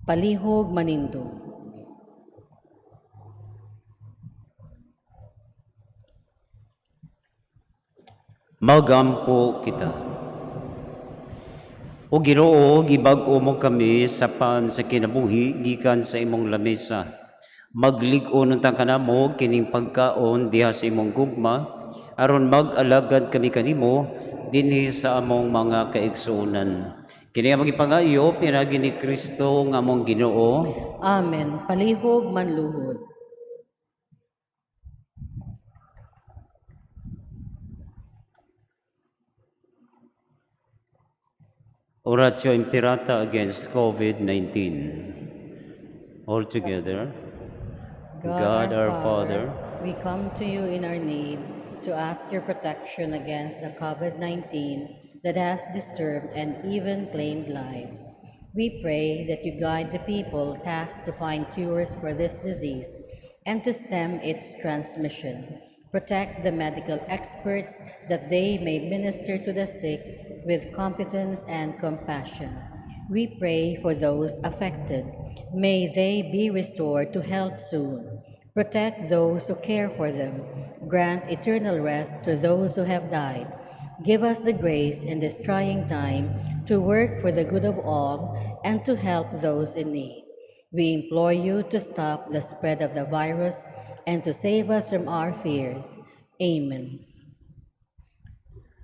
Palihog manindog. Magampo kita. O Ginoo, gibag-o mo kami sa pan sa kinabuhi gikan sa imong lamesa. Maglig-on unta kanamo kining pagkaon diha sa imong gugma aron mag-alagad kami kanimo dinhi sa among mga kaigsuonan. Kini ang gipangayo pinaagi ni Kristo nga among Ginoo. Amen. Palihog manluhod. Oratio Imperata against COVID-19. All together. God, our Father, we come to you in our need to ask your protection against the COVID-19 that has disturbed and even claimed lives. We pray that you guide the people tasked to find cures for this disease and to stem its transmission. Protect the medical experts that they may minister to the sick with competence and compassion. We pray for those affected. May they be restored to health soon. Protect those who care for them. Grant eternal rest to those who have died. Give us the grace in this trying time to work for the good of all and to help those in need. We implore you to stop the spread of the virus and to save us from our fears. Amen.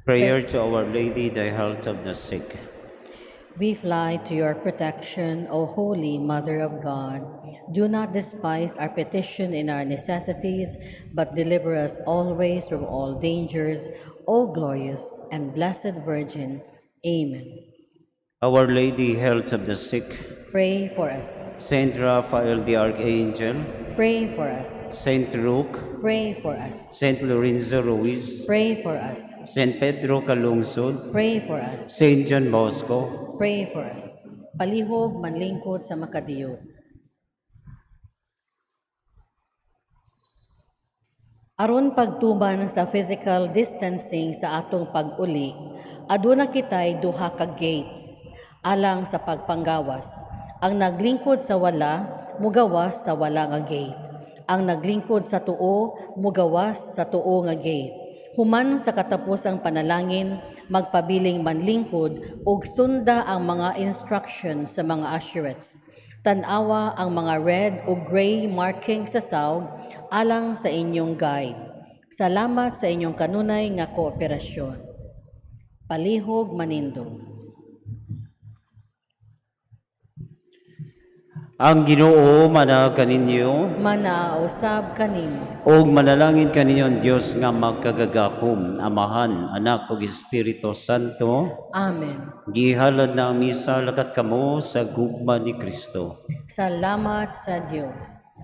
Prayer to Our Lady, the health of the sick. We fly to your protection, O Holy Mother of God. Do not despise our petition in our necessities, but deliver us always from all dangers, O glorious and blessed Virgin. Amen. Our Lady, health of the sick. Pray for us. Saint Raphael the Archangel, Pray for us. Saint Luke, Pray for us. Saint Lorenzo Ruiz, Pray for us. Saint Pedro Calungsod, Pray for us. Saint John Bosco, Pray for us. Palihog manlingkod sa makadiyo. Aron pagtuman sa physical distancing sa atong pag-uli, aduna kitay duha ka gates alang sa pagpanggawas. Ang naglingkod sa wala, mugawas sa wala nga gate. Ang naglingkod sa tuo, mugawas sa tuo nga gate. Human sa katapusang panalangin, magpabiling manlingkod ug sunda ang mga instruction sa mga usherettes. Tan-awa ang mga red o gray marking sa sawg alang sa inyong guide. Salamat sa inyong kanunay nga kooperasyon. Palihog manindog. Ang Ginoo mana kaninyo. Manausab kanimo. Ug manalangin kaninyo ang Dios nga makagagahom, Amahan, Anak ug Espiritu Santo. Amen. Gihalad na ang misa, lakat kamo sa gugma ni Kristo. Salamat sa Dios.